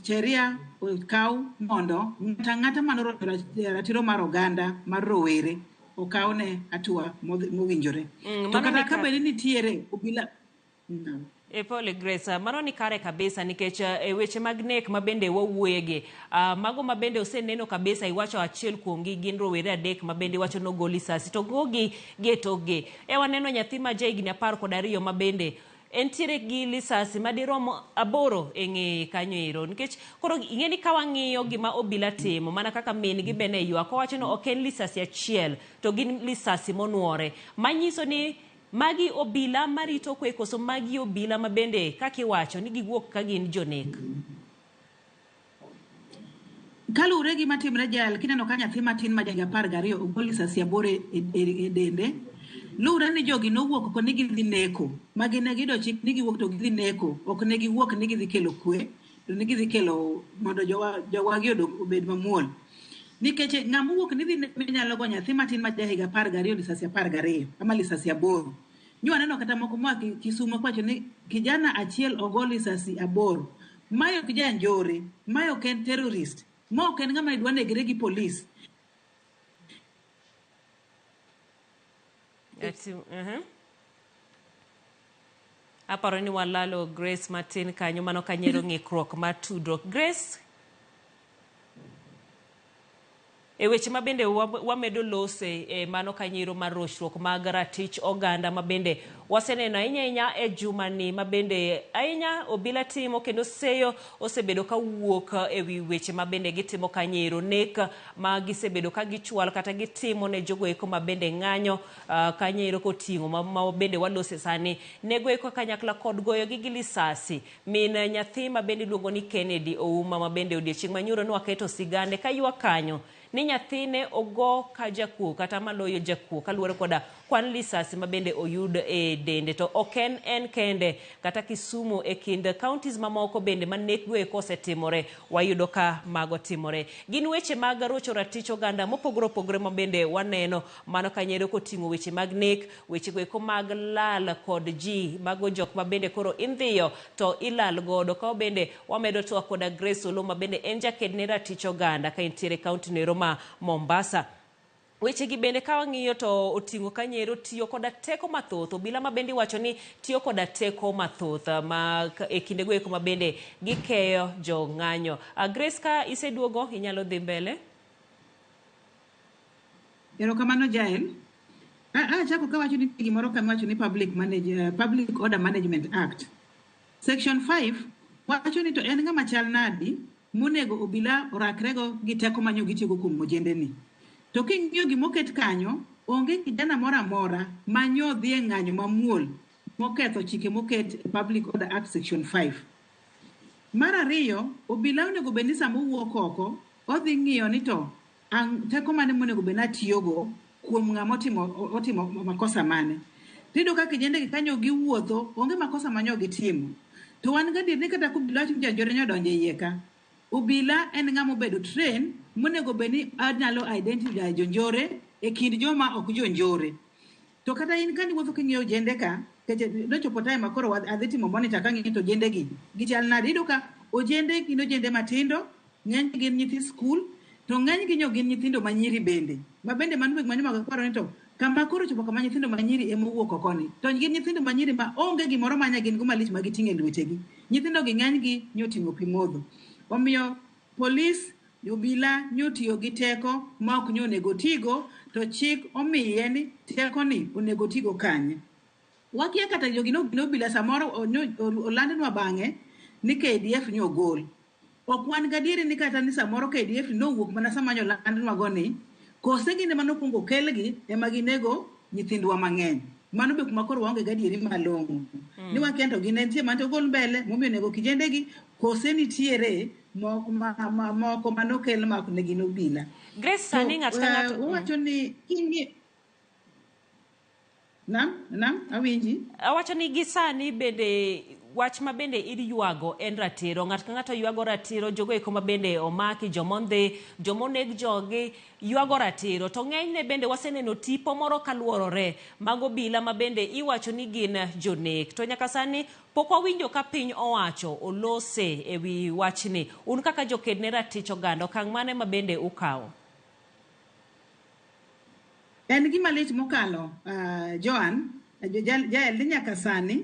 Speaker 2: sheria okaw mondo ng'ato ang'ata manorocho ratiro mar oganda mar rowere okawne hatua mowinjore. To kata ka bed ni nitiere obila.
Speaker 1: E pole Grace, mano ni kare kabisa nikech e weche mag nek ma bende wawuoyegi, mago ma bende oseneno kabisa iwacho achiel kuomgi gin rowere 3 ma bende iwacho nogol lisasi to gogi gi e tokgi. E waneno nyathi ma jahigni 12 ma bende entiere gi lisasi madirom 8 e ng'eye kanyo ero, nikech koro ing'e ni ka wang'iyo gima obila timo mana kaka min gi bende ywak owacho ni ok en lisasi achiel to gin lisasi monuore, manyiso ni magi obila marito kwe koso magi obila ma bende kaka iwacho ni giwuok ka gin jonek.
Speaker 2: Kaluwore gi matimre Jael, kineno ka nyathi matin ma jahiga 12 ogol lisasi 8 e dende, luwre ni jogi nowuok oko ni gidhi neko, ma gin ne giyudo chik ni giwuok to gidhi neko, ok ne giwuok ni gidhi kelo kwe, to ni gidhi kelo mondo jowagi obed mamuol. Nikech ng'ama owuok ni dhi neko nyalo go nyathi matin ma jahiga 12 lisasi 12 ama lisasi 8. Nyo waneno kata moko moa Kisumo kwacho ni kijana achiel ogo lisasi 8. Mae ok janjore, mae ok en terrorist, ma ok en ng'ama dwa negre gi polis.
Speaker 1: Aparo ni walalo Grace matin kanyo, mano kanyero ng'ikruok mar tudruok. Grace? E weche ma bende wamedo lose e mano kanyiro mar rochruok mag ratich oganda ma bende waseneno ahinya ahinya e jumani ma bende ahinya obila timo kendo seyo osebedo ka wuok e wi weche ma bende gitimo kanyero nek ma gisebedo ka gichwalo kata gitimo ne jogo eko ma bende ng'anyo kanyero koting'o ma bende walose sani nego eko kanyakla kod goyo gi gi lisasi min nyathi ma bende iluongo ni Kennedy Ouma ma bende odiechieng' manyoro ne waketo sigande kaywak kanyo ni nyathine ogo ka jakuo kata maloyo jakuo kaluwore koda kwan lisasi ma bende oyud e dende to ok en kende kata Kisumu e kind counties mamoko bende ma nekgo eko osetimore wayudo ka mago timore. Gin weche mag rocho ratich oganda mopogore opogore ma bende waneno mano kanyero koting'o weche mag nek, weche go eko mag lal kod ji mago jok ma bende koro indhiyo to ilal godo. Ka bende wamedo twak koda Grace Oloo ma bende en jaked ne ratich oganda ka entiere county nero ma Mombasa. Weche gi bende ka wang'iyo to oting'o kanyero tiyo koda teko mathoth obila ma bende iwacho ni tiyo koda teko mathoth ma e kindego eko ma bende gikeyo jong'anyo. Grace, ka iseduogo inyalo dhi mbele.
Speaker 2: Erokamano Jael. Achako kawacho ni gimoro kama wacho ni Public Order Management Act. Section 5 wacho ni to en ng'ama chal nadi monego obila orakrego gi teko manyo gitiyogo kuom ojendeni. To king'iyo gimoket kanyo, onge kijana moro amora manyo dhi e ng'anyo mamuol moketho chike moket e Public Order Act Section 5. Mar ariyo, obila onego bed ni sama owuok oko, odhi ng'iyo ni to teko mane monego bed ni atiyogo kuom ng'ama otimo makosa mane. Tiyudo ka kijende gi kanyo giwuotho, onge makosa manyo gitimo. To wan gadier ni kata kobila wacho ni janjore nyodonjo e iye ka, obila en ng'ama obedo train monego bed ni anyalo identify jonjore e kind joma ok jonjore. To kata in kaniwuotho king'iyo ojende ka, nochopo time ma koro adhi timo monitor kang'iyo to ojende gi gichal nade. Iyudo ka ojende gin ojende matindo, ng'eny gin nyithi skul, to ng'eny gi nyo gin nyithindo manyiri bende. Ma bende mano gik manyo mag paro ni to kama koro chopo kama nyithindo manyiri ema owuok oko ni. To gin nyithindo manyiri ma onge gimoro manya gin go malich ma giting'o e lwetegi. Nyithindo gi ng'eny gi nyoting'o pi modho. Omiyo polis obila nyotiyo gi teko ma ok nyo onego tigo, to chik omiye ni teko ni onego tigo kanye. Wakia kata jogi nobila samoro olandnwa bang'e ni KDF nyo ogol. Ok wan gadieri ni kata ni samoro KDF nowuok mana sama nyo olandnwa go ni, kose gin ema nokwongo kelgi ema ginego nyithindwa mang'eny. Mano be kuma koro waonge gadieri malong'o. Ni wakia to gin entie mane ogol mbele momiyo onego kijendegi, kose nitiere moko manokel ma ok ne gin obila.
Speaker 1: Grace, sani ng'at ka ng'ato
Speaker 2: wacho ni king'i Nam, awinji.
Speaker 1: Awacho ni gi sani bende wach ma bende iywago en ratiro. Ng'at ka ng'ato ywago ratiro, jogo eko ma bende omaki, jomondhi, jomoneg jogi ywago ratiro. To ng'enyne bende waseneno tipo moro kaluorore mag obila ma bende iwacho ni gin jonek. To nyaka sani pok wawinjo ka piny owacho olose e wi wachni. Un kaka joked ne ratich oganda, okang' mane ma bende ukawo?
Speaker 2: En gima lich mokalo, Joan, Jael, ni nyaka sani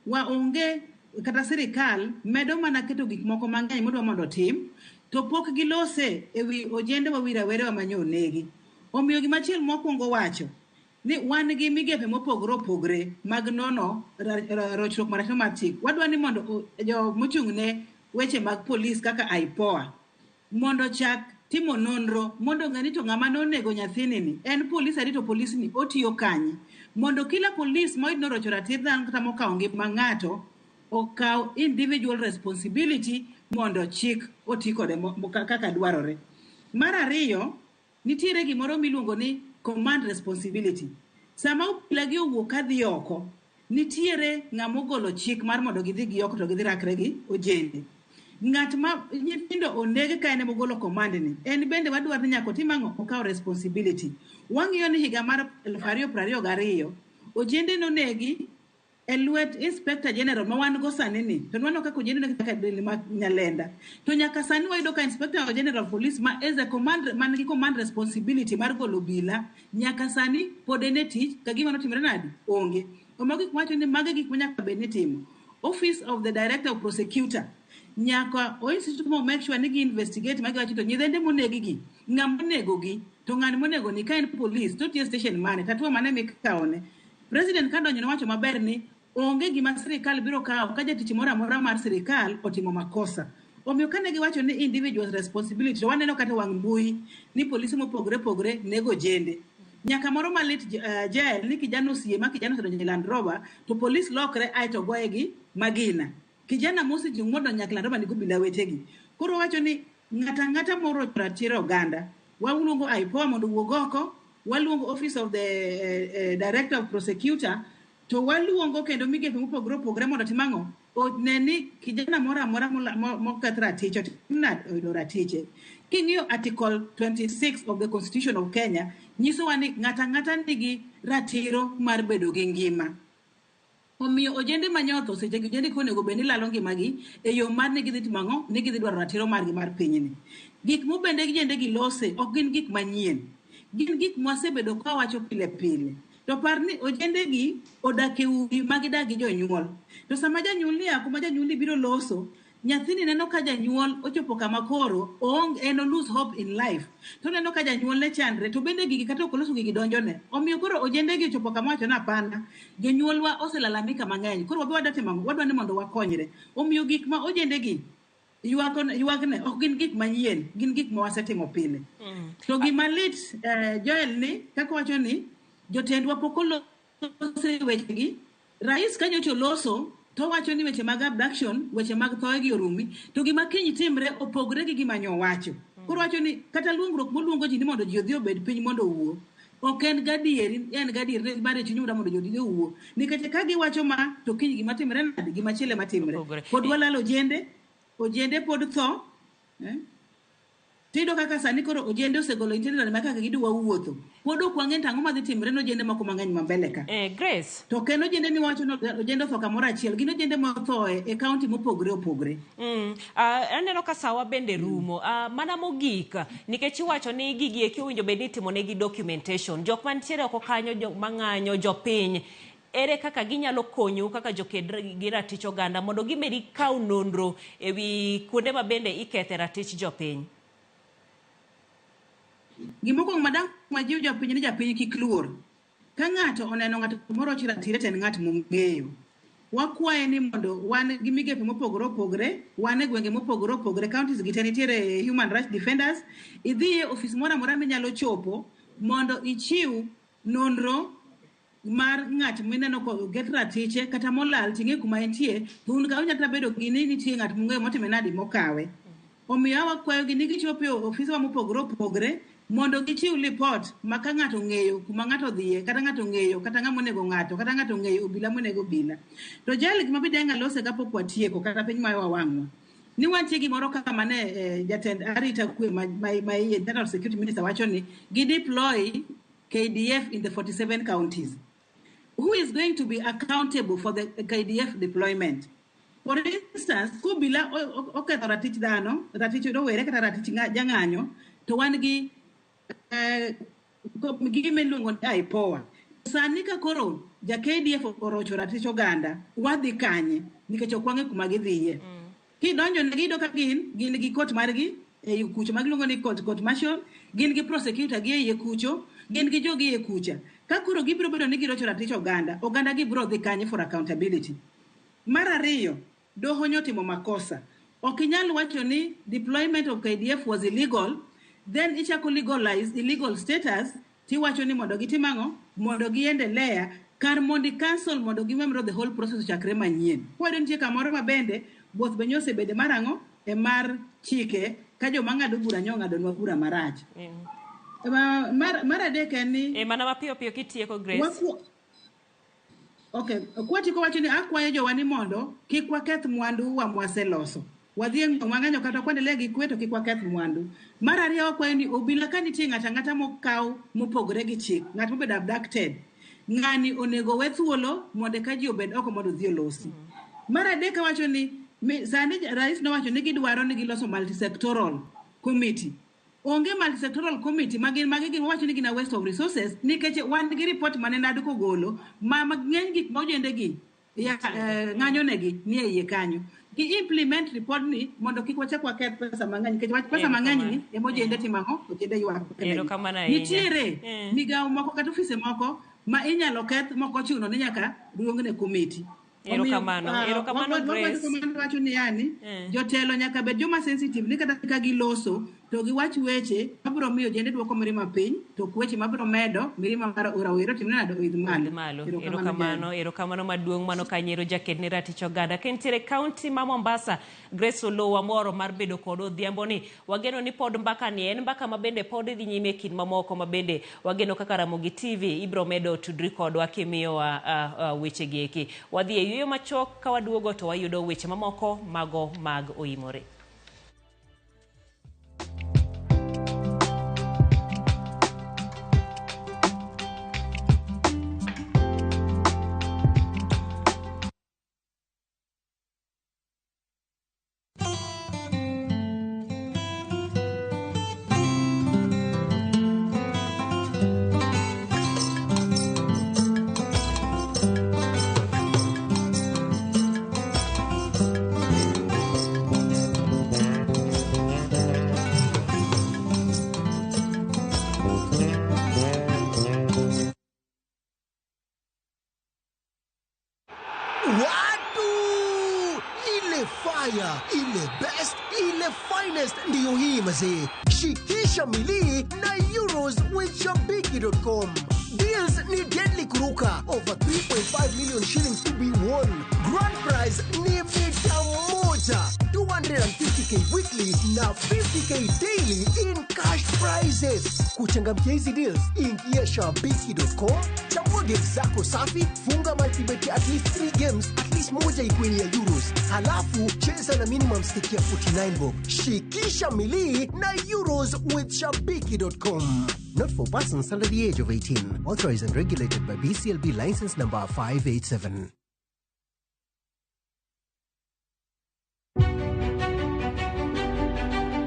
Speaker 2: wa onge kata sirikal medo mana keto gik moko mang'eny modwa mondo otim, to pok gilose e wi ojende wa wi rawerewa manyo onegi. Omiyo gimachielo mokwongo wacho ni wan gi migepe mopogore opogore mag nono rochruok mar ratiro mar chik. Wadwa ni mondo jomochung' ne weche mag polis kaka IPOA mondo chak timo nonro mondo ng'e ni to ng'ama nonego nyathini ni en polis adi to polis ni otiyo kanye, mondo kila polis moyud norocho ratiro dhano kata mokawo ngima ng'ato okaw individual responsibility mondo chik oti kode kaka dwarore. Mar ariyo, nitiere gimoro miluongo ni command responsibility. Sama obila gi owuok kadhi oko, nitiere ng'ama ogolo chik mar mondo gidhi gi oko to gidhi rakre gi ojende. Ng'at ma nyithindo oneg ka en ema ogolo command ni, en bende wadwaro ni nyaka otim ang'o? Okaw responsibility. Wang'iyo ni higa mar 2022, ojende nonegi e lwet Inspector General ma wan go sani ni, to nwaneno kaka ojende nonegi kaka del ma Nyalenda. To nyaka sani wayudo ka Inspector General of Police ma is a command, man gi command responsibility mar golo obila, nyaka sani pod en e tich, ka gima notimore nadi? Onge. Omiyo gik mawacho ni mago e gik ma nyaka bed ni itimo. Office of the Director of Prosecutor Nyaka o institute mo make sure ni gi investigate ma giwacho to nyithinde moneg gi, ng'ama onego gi, to ng'ani monego ni ka en police to tiyo e station mane, to hatua mane mikawone. President kadonjo nowacho maber ni onge gima sirikal biro kawo ka jatich moro amora mar sirikal otimo makosa. Omiyo kane giwacho ni individual responsibility, to waneno kata wang' mbui ni polise mopogore opogore nego ojende. Nyaka moro malit jael ni kijana osie ma kijana osedonjo e Land Rover to polis lokre aeto goye gi magina. Kijana mosechung' modonjo nyaka Land Rover ni gobila wetegi. Koro wacho ni ng'ata ang'ata morocho ratiro oganda, waluongo IPOA mondo owuog oko, waluongo Office of the Director of Prosecutor, to waluongo kendo migepe mopogore opogore mondo otim ang'o? One ni kijana moro amora moketh ratich otim nade oyudo ratiche. King'iyo Article 26 of the Constitution of Kenya, nyisowa ni ng'ata ang'ata nigi ratiro mar bedo gi ngima. Omiyo ojende manyotho seche gi ojende konego bed ni lalo ngimagi e yo mar ni gidhi timo ang'o? Ni gidhi dwaro ratiro margi mar pinyni. Gik mobende ojende gi lose ok gin gik manyien. Gin gik mwasebedo ka wacho pile pile. To par ni ojende gi odak e udi ma gidak gi jonyuol. To sama janyuol ni a kuma janyuol ni biro loso, nyathini neno ka janyuol ochopo kama koro oonge en o lose hope in life. To oneno ka janyuol ne chandre to bende gigi kata ok oloso gigi donjone. Omiyo koro ojende gi ochopo kama wacho ni hapana, jonyuolwa oselalamika mang'eny. Koro wabe wadwa timo ang'o? Wadwa ni mondo wakonyre. Omiyo gik ma ojende gi ywakne ok gin gik manyien, gin gik ma wasetimo pile. To gima lit Joel ni kaka wacho ni jotendwa pok oloso e wechegi. Rais kanyocha oloso to wacho ni weche mag abduction, weche mag thoe gi orumi, to gima kiny timre opogre gi gima nyowacho. Koro wacho ni kata luongruok moluongo ji ni mondo ji odhi obed piny mondo owuo, ok en gadieri, en gadieri mar e chuny mondo ji odhi owuo. Nikech ka giwacho ma to kiny gima timre nade, gima chielo ema timre. Pod walalo ojende, ojende pod tho. Tiyudo kaka sani koro ojende osegolo itinerary ma kaka gidwa wuotho. Pod ok wang'e to ang'o madhi timre ne ojende moko mang'eny ma mbele ka.
Speaker 1: Grace.
Speaker 2: To ok en ojende miwacho ni ojende otho kamoro achiel, gin ojende motho e kaunti mopogore opogore.
Speaker 1: Aneno ka sawa bende rumo. Mana mogik, nikech iwacho ni gigi eki owinjo bed ni itimo negi documentation. Jok mantiere oko kanyo, jok mang'anyo, jopiny, ere kaka ginyalo konyou kaka joked gi ratich oganda mondo gibed gikaw nonro ewi kuonde ma bende ikethe ratich jopiny?
Speaker 2: Gimokwongo madang' wajiw jopiny ni japiny kik luor. Ka ng'ato oneno ng'ato moro rocho ratire to en ng'at mong'eyo. Wakwaye ni mondo wan gi migepe mopogore opogore, wan e gwenge mopogore opogore, counties gi te nitiere human rights defenders. Idhi e ofis moro amora minyalo chopo mondo ichiw nonro mar ng'at mineno koket ratiche kata molal ting'e kuma entie, to un ka unyalo bedo gi ni nitie ng'at mung'eyo motime nadi mokawe. Omiyo wakwayogi ni gichopo e ofisewa mopogore opogore mondo gichiw lipot ma ka ng'ato ong'eyo kuma ng'ato odhiye, kata ng'ato ong'eyo kata ng'ama onego ng'ato, kata ng'ato ong'eyo obila monego obila. To jal gima be dang' alose kapok watieko kata piny mayo wawang'wa. Ni wantie gimoro kaka mane jatend arita kwe ma iye Internal Security Minister wacho ni gi deploy KDF in the 47 counties. Who is going to be accountable for the KDF deployment? For instance, kubila oketho ratich dhano, ratich rowere kata ratich jang'anyo, to wan gi gima iluongo ni IPOA. Sani ka koro ja KDF orocho ratich oganda, wadhi kanye? Nikech ok wang'e kuma gidhiye. Kidonjo negi iyudo ka gin gi court margi e kucho ma giluongo ni court martial, gin gi prosecutor gi e iye kucho, gin gi jogi e kucha. Ka koro gibiro bedo ni girocho ratich oganda, oganda gi biro dhi kanye for accountability. Mar ariyo, doho nyotimo makosa. Ok inyal wacho ni deployment of KDF was illegal, then ichako legalize illegal status, tiwacho ni mondo gitim ang'o? Mondo giendelea, kar mondo i-cancel mondo giwemro the whole process ochakre manyien. Kwayudo nitie kamoro ma bende, both be nyosebede mar ang'o? E mar chike, ka joma ng'ado bura nyong'adonwa bura marach. Mar adek en ni...
Speaker 1: Mana mapiyo piyo kitieko, Grace.
Speaker 2: Okay, kwatieko wacho ni akwayo jowa ni mondo kik waketh mwandu wa mwaseloso. Wadhi e ng'anyo kata kwendelea gi kwe to kik waketh mwandu. Mar ariyo wakwayo ni obila ka nitie ng'ato ang'ata mokaw mopogore gi chik, ng'at mobedo abducted, ng'ani onego we thuolo mondo ka ji obed oko mondo odhi olosi. Mar adek awacho ni sani rais nowacho ni gidwaro ni giloso multisectoral committee. Onge multisectoral committee magi gin wacho ni gin a waste of resources nikech wan gi report mane NADCO ogolo ma ng'eny gik ma ojende gi Ya, ng'anyo negi nie iye kanyo. Gi implement report ni mondo kik wachak waketh pesa mang'eny nikech wach pesa mang'eny ni ema ojende timo ang'o? Ojende ywak.
Speaker 1: Erokamano ahinya.
Speaker 2: Nitiere migawo moko kata ofise moko ma inyalo keth mok ochuno ni nyaka luongne komiti.
Speaker 1: Erokamano. Erokamano, Grace.
Speaker 2: Wacho ni yani jotelo nyaka bed joma sensitive ni kata ka giloso to giwach weche mabiro miyo ojende duoko mirima piny to ok weche mabiro medo mirima mar rawere otim nade oidh malo.
Speaker 1: Erokamano, erokamano maduong' mano kanyero jaked ne ratich oganda. Ka entiere kaunti ma Mombasa, Grace Oloo wamoro mar bedo kod odhiambo ni wageno ni pod mbaka ni en mbaka ma bende pod dhi nyime e kind mamoko ma bende wageno kaka Ramogi TV ibiro medo tudri kodwa kimiyowa weche gi eki. Wadhi e yueyo machuok ka waduogo to wayudo weche mamoko mago mag oimore.
Speaker 18: Watu! Ile fire, ile best, ile finest ndiyo hii mazee. Shikisha milii na Euros with Shabiki.com. Deals ni deadly kuruka. Over 3.5 million shillings to be won. Grand prize ni mita moja. 250k weekly na 50k daily in cash prizes. Kuchangamkia hizi deals, ingia shabiki.com, chagua games zako safi, funga multibet at least 3 games, at least moja ikuwe ni ya Euros. Halafu cheza na minimum stake ya 49 bob. Shikisha milii na Euros with shabiki.com. Not for persons under the age of 18. Authorized and regulated by BCLB license number 587.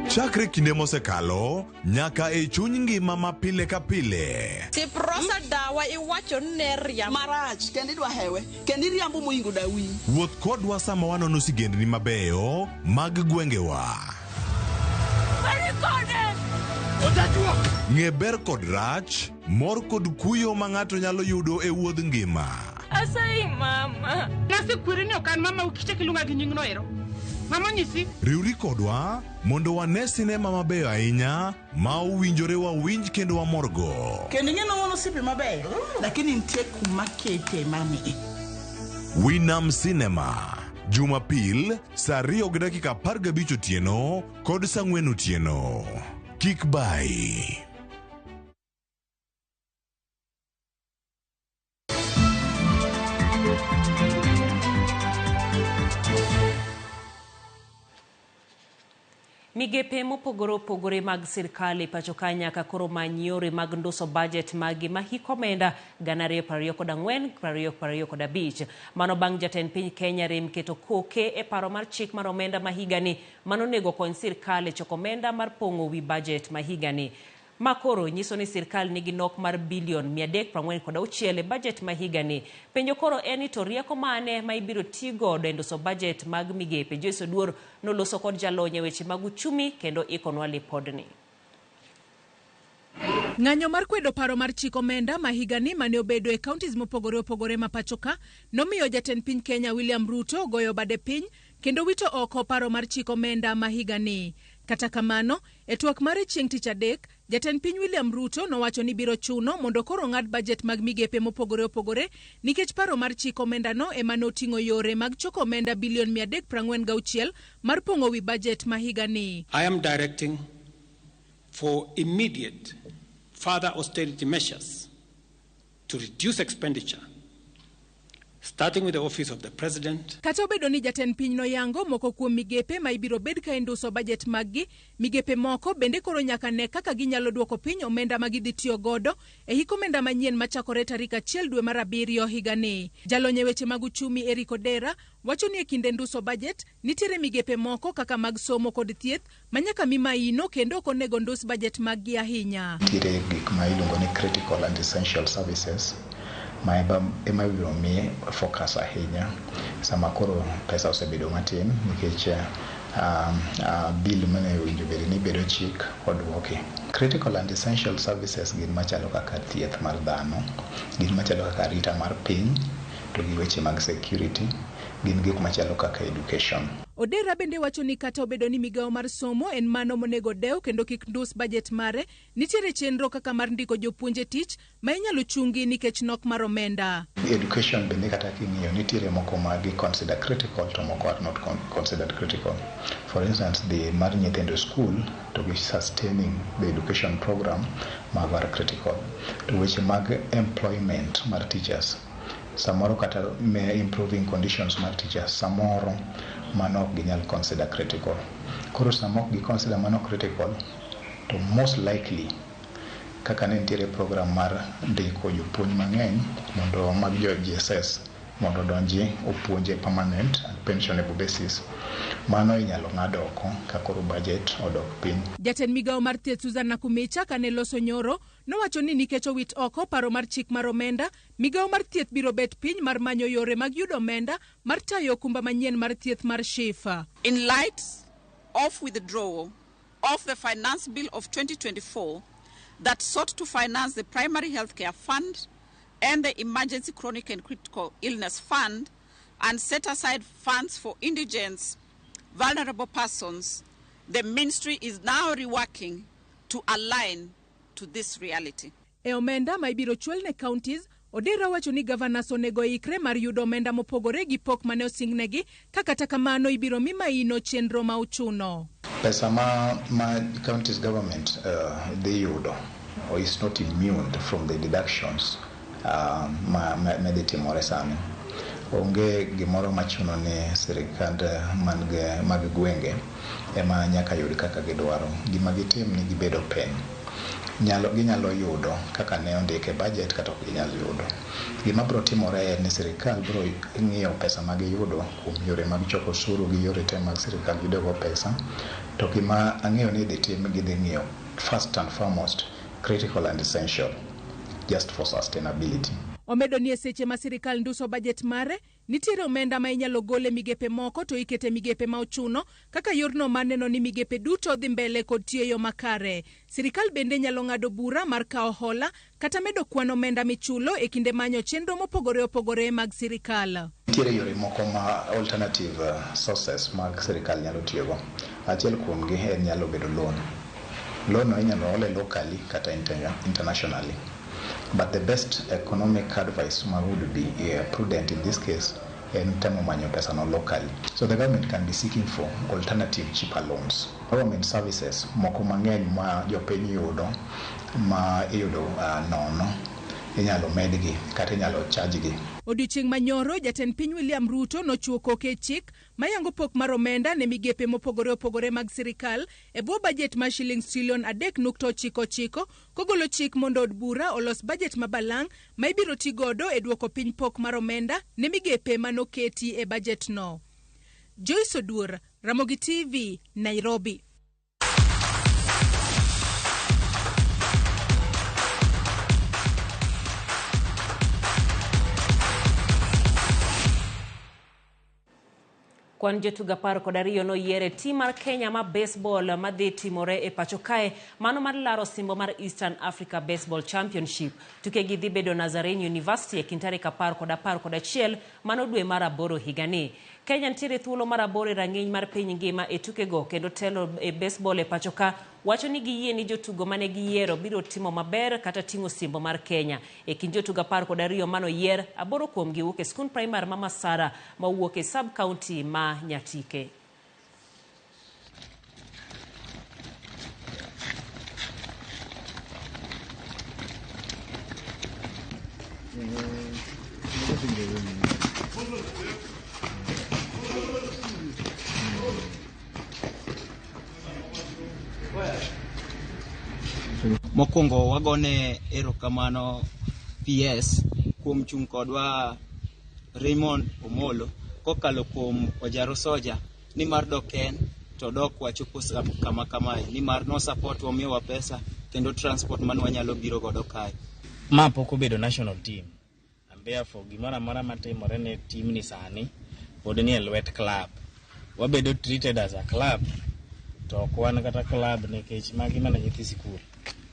Speaker 27: Chakre kinde mosekalo nyaka e chuny ngima ma pile ka pile.
Speaker 3: Siprosa dawa iwacho ni ne riambo.
Speaker 4: Marach kendo idwa hewe kendo iriambo moingo dawi.
Speaker 27: Wuoth kodwa sama wanono sigendni mabeyo mag gwengewa. Ng'e ber kod rach, mor kod kuyo ma ng'ato nyalo yudo e wuodh ngima.
Speaker 5: Asayi mama.
Speaker 6: Nasekweri ni ok an mama ukichak iluonga gi nyingno ero. Mama onyisi.
Speaker 27: Riwri kodwa mondo wane sinema mabeyo ahinya ma owinjore wawinj kendo wamorgo.
Speaker 4: Kendo ing'e ni wan osiepe mabeyo, lakini nitie kuma kete mami.
Speaker 27: Winam Cinema, Jumapil saa 2:15 otieno kod saa 4 otieno. Kik bayi.
Speaker 1: Migepe mopogore opogore mag sirkal e pacho ka nyaka koro many yore mag nduso bajet maggi ma hik omenda 2024 2025. Mano bang' jatend piny Kenya rem keto koke e paro mar chik mar omenda ma higani manonego kony sirkal e choko omenda mar pong'o wi bajet ma higani. Ma koro nyiso ni sirkal nigi nok mar bilion 346 e bajet ma higani. Penjo koro en ni to rieko mane ma ibiro ti godo e nduso bajet mag migepe. Joyce Oduor noloso kod jalony e weche mag uchumi kendo ikonwa lipodni.
Speaker 7: Ng'anyo mar kwedo paro mar chik omenda ma higani mane obedo e counties mopogore opogore ma pacho ka nomiyo jatend piny Kenya William Ruto goyo bade piny kendo wito oko paro mar chik omenda ma higani. Kata kamano, e twak mare chieng' tich adek, jatend piny William Ruto nowacho ni biro chuno mondo koro ng'ad bajet mag migepe mopogore opogore nikech paro mar chik omendano ema noting'o yore mag choko omenda bilion 346 mar pong'o wi bajet ma higani.
Speaker 8: I am directing for immediate further austerity measures to reduce expenditure, starting with the office of the president.
Speaker 7: Kata obedo ni jatend piny noyango moko kuom migepe ma ibiro bed ka induso bajet maggi, migepe moko bende koro nyaka ne kaka ginyalo duoko piny omenda ma gidhi tiyo godo e hik omenda manyien machakore tarik 1 dwe mar 7 higani. Jalony e weche mag uchumi Eric Odera wacho ni e kinde nduso bajet nitiere migepe moko kaka mag somo kod thieth ma nyaka mi maino kendo ok onego ndus bajet maggi ahinya.
Speaker 9: Nitiere gik ma iluongo ni critical and essential services Ma ema ibiro mi focus ahinya sama koro pesa osebedo matin nikech bill mane owinjo bed ni bedo chik oduoki. Critical and essential services gin machalo kaka thieth mar dhano, gin machalo kaka arita mar piny, to gi weche mag security, gin gik machalo kaka education.
Speaker 7: Odera bende wacho ni kata obedo ni migawo mar somo en mano monego dew kendo kik ndus bajet mare, nitiere chenro kaka mar ndiko jopuonj e tich ma inyalo chungi nikech nok mar omenda.
Speaker 9: Education bende kata king'iyo nitiere moko ma gi consider critical to moko are not considered critical. For instance, the mar nyithindo school to gi sustaining the education program mago are critical. To weche mag employment mar teachers, samoro kata improving conditions mar teachers, samoro mano ok ginyal consider critical. Koro sama ok gi consider mano critical, to most likely kaka ne nitiere program mar ndiko jopuonj mang'eny mondo mag jo JSS mondo odonji opuonje permanent and pensionable basis, mano inyalo ng'ad oko ka koro budget odok piny.
Speaker 7: Jatend migawo mar thieth Susan Nakumicha kane loso nyoro nowacho ni nikech owit oko paro mar chik mar omenda, migawo mar thieth biro bet piny mar manyo yore mag yudo omenda mar tayo okumba manyien mar thieth mar SHIF.
Speaker 10: In light of withdrawal of the Finance Bill of 2024 that sought to finance the Primary Healthcare Fund and the Emergency Chronic and Critical Illness Fund and set aside funds for indigents, vulnerable persons, the ministry is now reworking to align to this reality.
Speaker 7: E omenda ma ibiro chwal ne counties, Odera wacho ni governors onego ikre mar yudo omenda mopogore gi pok mane osingnegi, ka kata kamano ibiro mi maino chenro ma ochuno.
Speaker 9: Pesa ma counties government dhi yudo is not immune from the deductions ma dhi timore sani. Onge gimoro machuno ni sirikand mag gwenge ema nyaka yud kaka gidwaro. Gima gitim ni gibedo open. Ginyalo yudo kaka ne ondike e budget kata ok ginyal yudo. Gima biro timore en ni sirikal biro ng'iyo pesa ma giyudo kuom yore mag choko osuru gi yore te mag sirikal yudogo pesa. To gima ang'eyo ni idhi tim, gidhi ng'iyo first and foremost critical and essential just for sustainability.
Speaker 7: Omedo ni e seche ma sirikal nduso bajet mare, nitiere omenda ma inyalo gol e migepe moko to ikete migepe ma ochuno, kaka yorno mar neno ni migepe duto dhi mbele kod tiyo e yo makare. Sirikal bende nyalo ng'ado bura mar kawo hola kata medo kwan omenda michulo e kinde manyo chenro mopogore opogore mag sirikal.
Speaker 9: Nitiere yore moko ma alternative sources mag sirikal nyalo tiyogo. Achiel kuomgi en nyalo bedo loan. Loan no inyalo ole locally kata internationally. But the best economic advice ma would be prudent in this case en temo manyo pesa no locally. So the government can be seeking for alternative cheaper loans. Government services moko mang'eny ma jopiny yudo ma iyudo nono inyalo medgi kata inyalo charge gi.
Speaker 7: Odiochieng' manyoro, jatend piny William Ruto nochiwo koke e chik mayango pok mar omenda ne migepe mopogore opogore mag sirikal e bwo bajet mar shillings trilion 3.99, kogolo chik mondo od bura olos bajet ma balang' ma ibiro ti godo e duoko piny pok mar omenda ne migepe manoketi e bajet no. Joyce Oduor, Ramogi TV, Nairobi.
Speaker 1: Kwan jotugo 12 noyier e tim mar Kenya ma baseball madhi timore e pacho kae, mano mar laro osimbo mar Eastern Africa Baseball Championship. Tukegi dhi bedo Nazarene University e kind tarik 10 kod 11 mano dwe mar 8 higani. Kenya nitiere thuolo mar 8 e rang'iny mar piny ngima e tukego kendo telo e baseball e pacho ka wacho ni giyie ni jotugo mane giyiero biro timo maber kata ting'o osimbo mar Kenya. E kind jotugo 12 manoyier, 8 kuomgi wuok e skund primar ma Masara mawuok e sub county ma Nyatike.
Speaker 11: Mokwongo wagone erokamano PS kuom chung' kodwa Raymond Omolo kokalo kuom Ojaro Soja nimar dok en to dok wachopo kama kamae nimar no support wamiyowa pesa kendo transport mane wanyalo biro godo kae.
Speaker 12: Ma pok obedo national team. And therefore gimoro amora matimore ne team ni sani pod ni e lwet club. Wabedo treated as a club to ok wan kata club nikech magi mana nyithi sikul.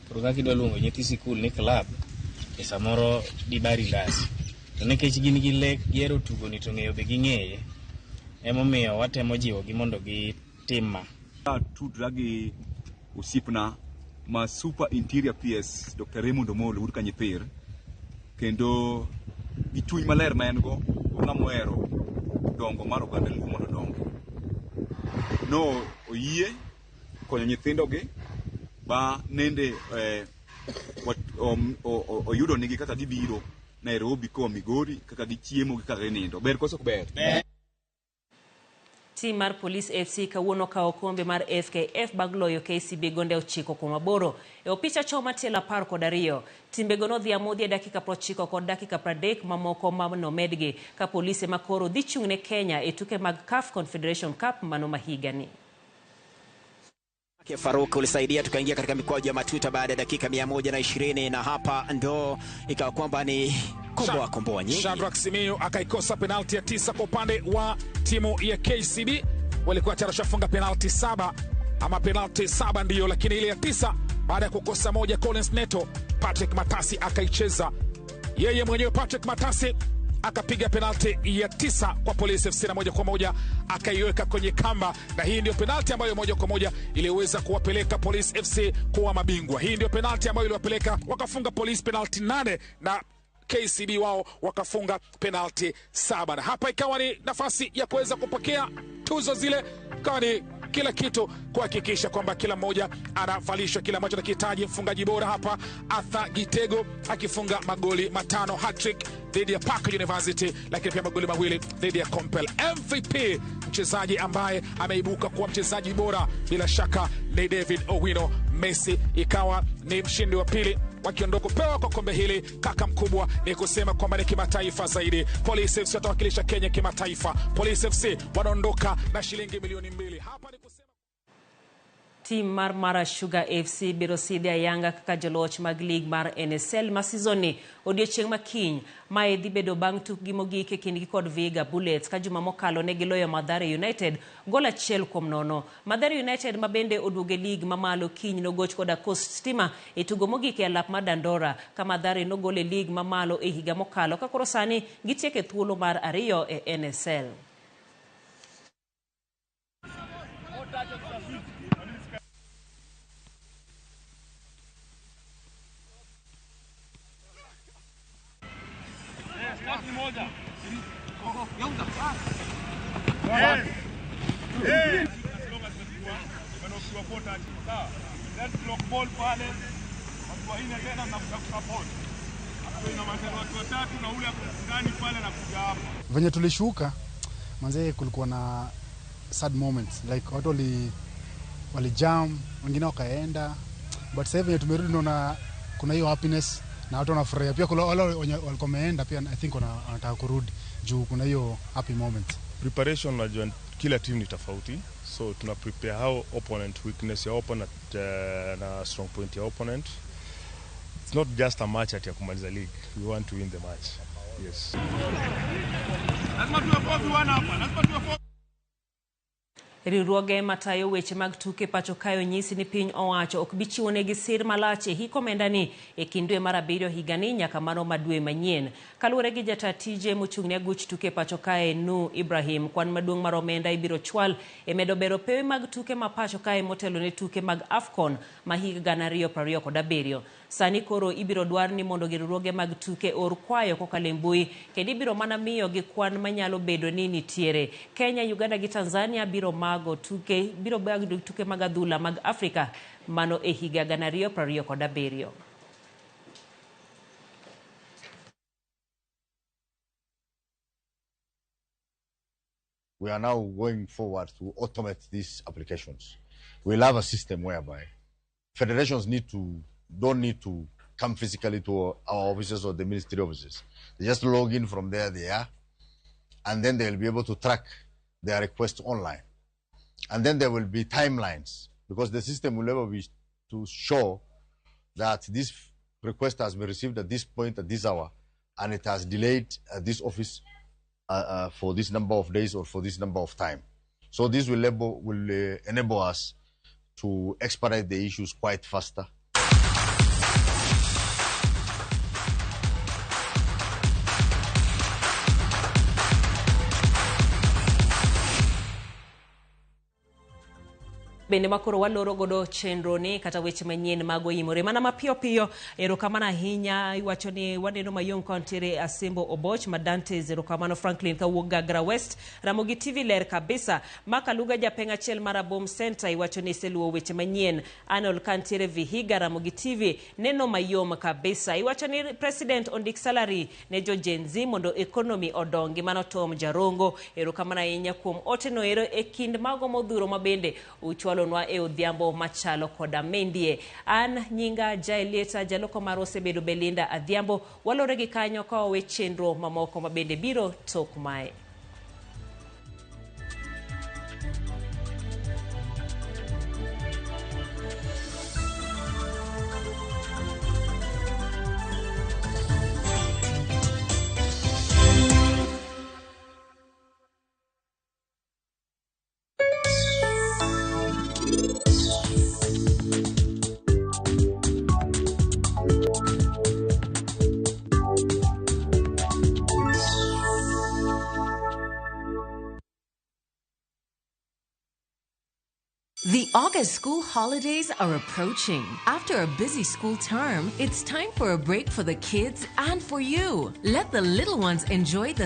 Speaker 12: Koro kaka idwa luongo nyithi sikul ni club e samoro dibari ndasi. To nikech gin gi lek gihero tugoni to ng'eyo be ging'eye emomiyo watemo jiwogi mondo gitim ma.
Speaker 13: Tudra gi osiepna ma Super Interior PS Dr. Raymond Omolo wuod Kanyipir, kendo gi chuny maler ma en go, ng'ama ohero dongo mar oganda Luo mondo odongi. No oyie konyo nyithindogi ba nende oyudo nigi kaka gibiro Nairobi koa Migori, kaka gichiemo gi kaka ginindo. Ber koso ok ber?
Speaker 1: Tim mar Police FC kawuono okawo okombe mar FKF bang' loyo KCB gonde 9-8 e opich achoma tielo 12. Timbego nodhi amodhi e dakika 90 kod dakika 30 mamoko manomedgi ka Police ema koro dhi chung' ne Kenya e tuke mag CAF Confederation Cup mano ma higani.
Speaker 14: Faruk ulisaidia tukaingia katika mikwaju ya matuta baada ya dakika 120, na hapa ndo ikawa kwamba ni komboa komboa nyingi.
Speaker 15: Shadrack Simiyu akaikosa penalti ya 9 kwa upande wa timu ya KCB. Walikuwa tayari washafunga penalti 7 ama penalti 7 ndio, lakini ile ya 9 baada ya kukosa moja Collins Neto, Patrick Matasi akaicheza yeye mwenyewe. Patrick Matasi akapiga penalti ya 9 kwa Police FC na moja kwa moja akaiweka kwenye kamba, na hii ndio penalti ambayo moja kwa moja iliweza kuwapeleka Police FC kuwa mabingwa. Hii ndio penalti ambayo iliwapeleka wakafunga Police penalti 8 na KCB wao wakafunga penalti 7, na hapa ikawa ni nafasi ya kuweza kupokea tuzo zile, ikawa ni kila kitu kuhakikisha kwamba kila mmoja anavalishwa kila ambacho anakihitaji. Mfungaji bora hapa Arthur Gitego akifunga magoli 5 hat-trick dhidi ya Park University, lakini pia magoli 2 dhidi ya Compel. MVP mchezaji ambaye ameibuka kuwa mchezaji bora bila shaka ni David Owino Messi, ikawa ni mshindi wa pili wakiondoka kupewa kwa kombe hili. Kaka mkubwa ni kusema kwamba ni kimataifa zaidi. Police FC watawakilisha Kenya kimataifa. Police FC wanaondoka na shilingi milioni 2. Hapa ni kusema
Speaker 1: Tim mar Mara Sugar FC biro sidhi ayanga kaka joloch mag lig mar NSL ma season odiochieng' makiny. Mae dhi bedo bang' tukgi mogik e kindgi kod Vihiga Bullets ka juma mokalo ne giloyo Mathare United gol 1-0. Mathare United ma bende oduogo e lig mamalo kiny nogoch koda Coast Stima e tugo mogik e alap mar Dandora, ka Mathare nogol e lig mamalo e higa mokalo ka koro sani gitieko e thuolo mar 2 e NSL.
Speaker 16: Venye tulishuka manze, kulikuwa na sad moments like watu wali jam, wengine wakaenda, but sasa venye tumerudi naona kuna hiyo happiness na watu wanafurahia pia. Kuna wale walikuwa wameenda pia, I think wanataka kurudi juu kuna hiyo happy moment.
Speaker 17: Preparation, unajua kila team ni tofauti, so tuna prepare how opponent, weakness ya opponent na strong point ya opponent. It's not just a match at ya kumaliza league. We want to win the match. Yes.
Speaker 1: Riwruoge matayo weche mag tuke pacho kayo nyisi ni piny owacho ok bi chiwonegi sir malach e hik omendani e kind dwe mar 7 higani nyaka mano ma dwe manyien. Kaluwore gi jata tije mochung' ne aguch tuke pacho kae Nu Ibrahim, kwan maduong' mar omenda ibiro chwal e medo bero pewe mag tuke ma pacho kae motelo ne tuke mag AFCON ma higa 2027. Sani koro ibiro dwar ni mondo riwruoge mag tuke or kwayo kokalo e mbui kendo ibiro mana miyogi kwan manyalo bedo ni nitiere. Kenya, Uganda gi Tanzania biro mago tuke biro bago tuke mag adhula mag Afrika mano e higa 2027.
Speaker 19: We are now going forward to automate these applications. We'll have a system whereby federations don't need to come physically to our offices or the ministry offices. They just log in from there they are, and then they'll be able to track their request online. And then there will be timelines, because the system will never be to show that this request has been received at this point, at this hour, and it has delayed this office for this number of days or for this number of time. So this will enable us to expedite the issues quite faster.
Speaker 1: Bende makoro waloro godo chenro ni kata weche manyien mag oyimore mana mapiyo piyo. Erokamano ahinya, iwacho ni waneno mayom ka ntiere Asembo Oboch Madantes, erokamano Franklin kawuok Gagra West, Ramogi TV ler kabisa. Makaluga japeng' achiel mar Abom Center iwacho ni iseluwo weche manyien. Arnold ka ntiere Vihiga, Ramogi TV neno mayom kabisa. Iwacho ni President ondik salary ne jo Gen Z mondo economy odongi. Mano Tom Jarongo, erokamano ahinya kuom oteno ero e kind mago modhuro mabende uchwalo nwa e odhiambo machalo koda mendie. An nyinga Jaelieta, jaloko mar osebedo Belinda Adhiambo. Walore gi kanyo ka wawe chenro mamoko mabende biro tok mae.
Speaker 20: The August school holidays are approaching. After a busy school term, it's time for a break for the kids and for you. Let the little ones enjoy the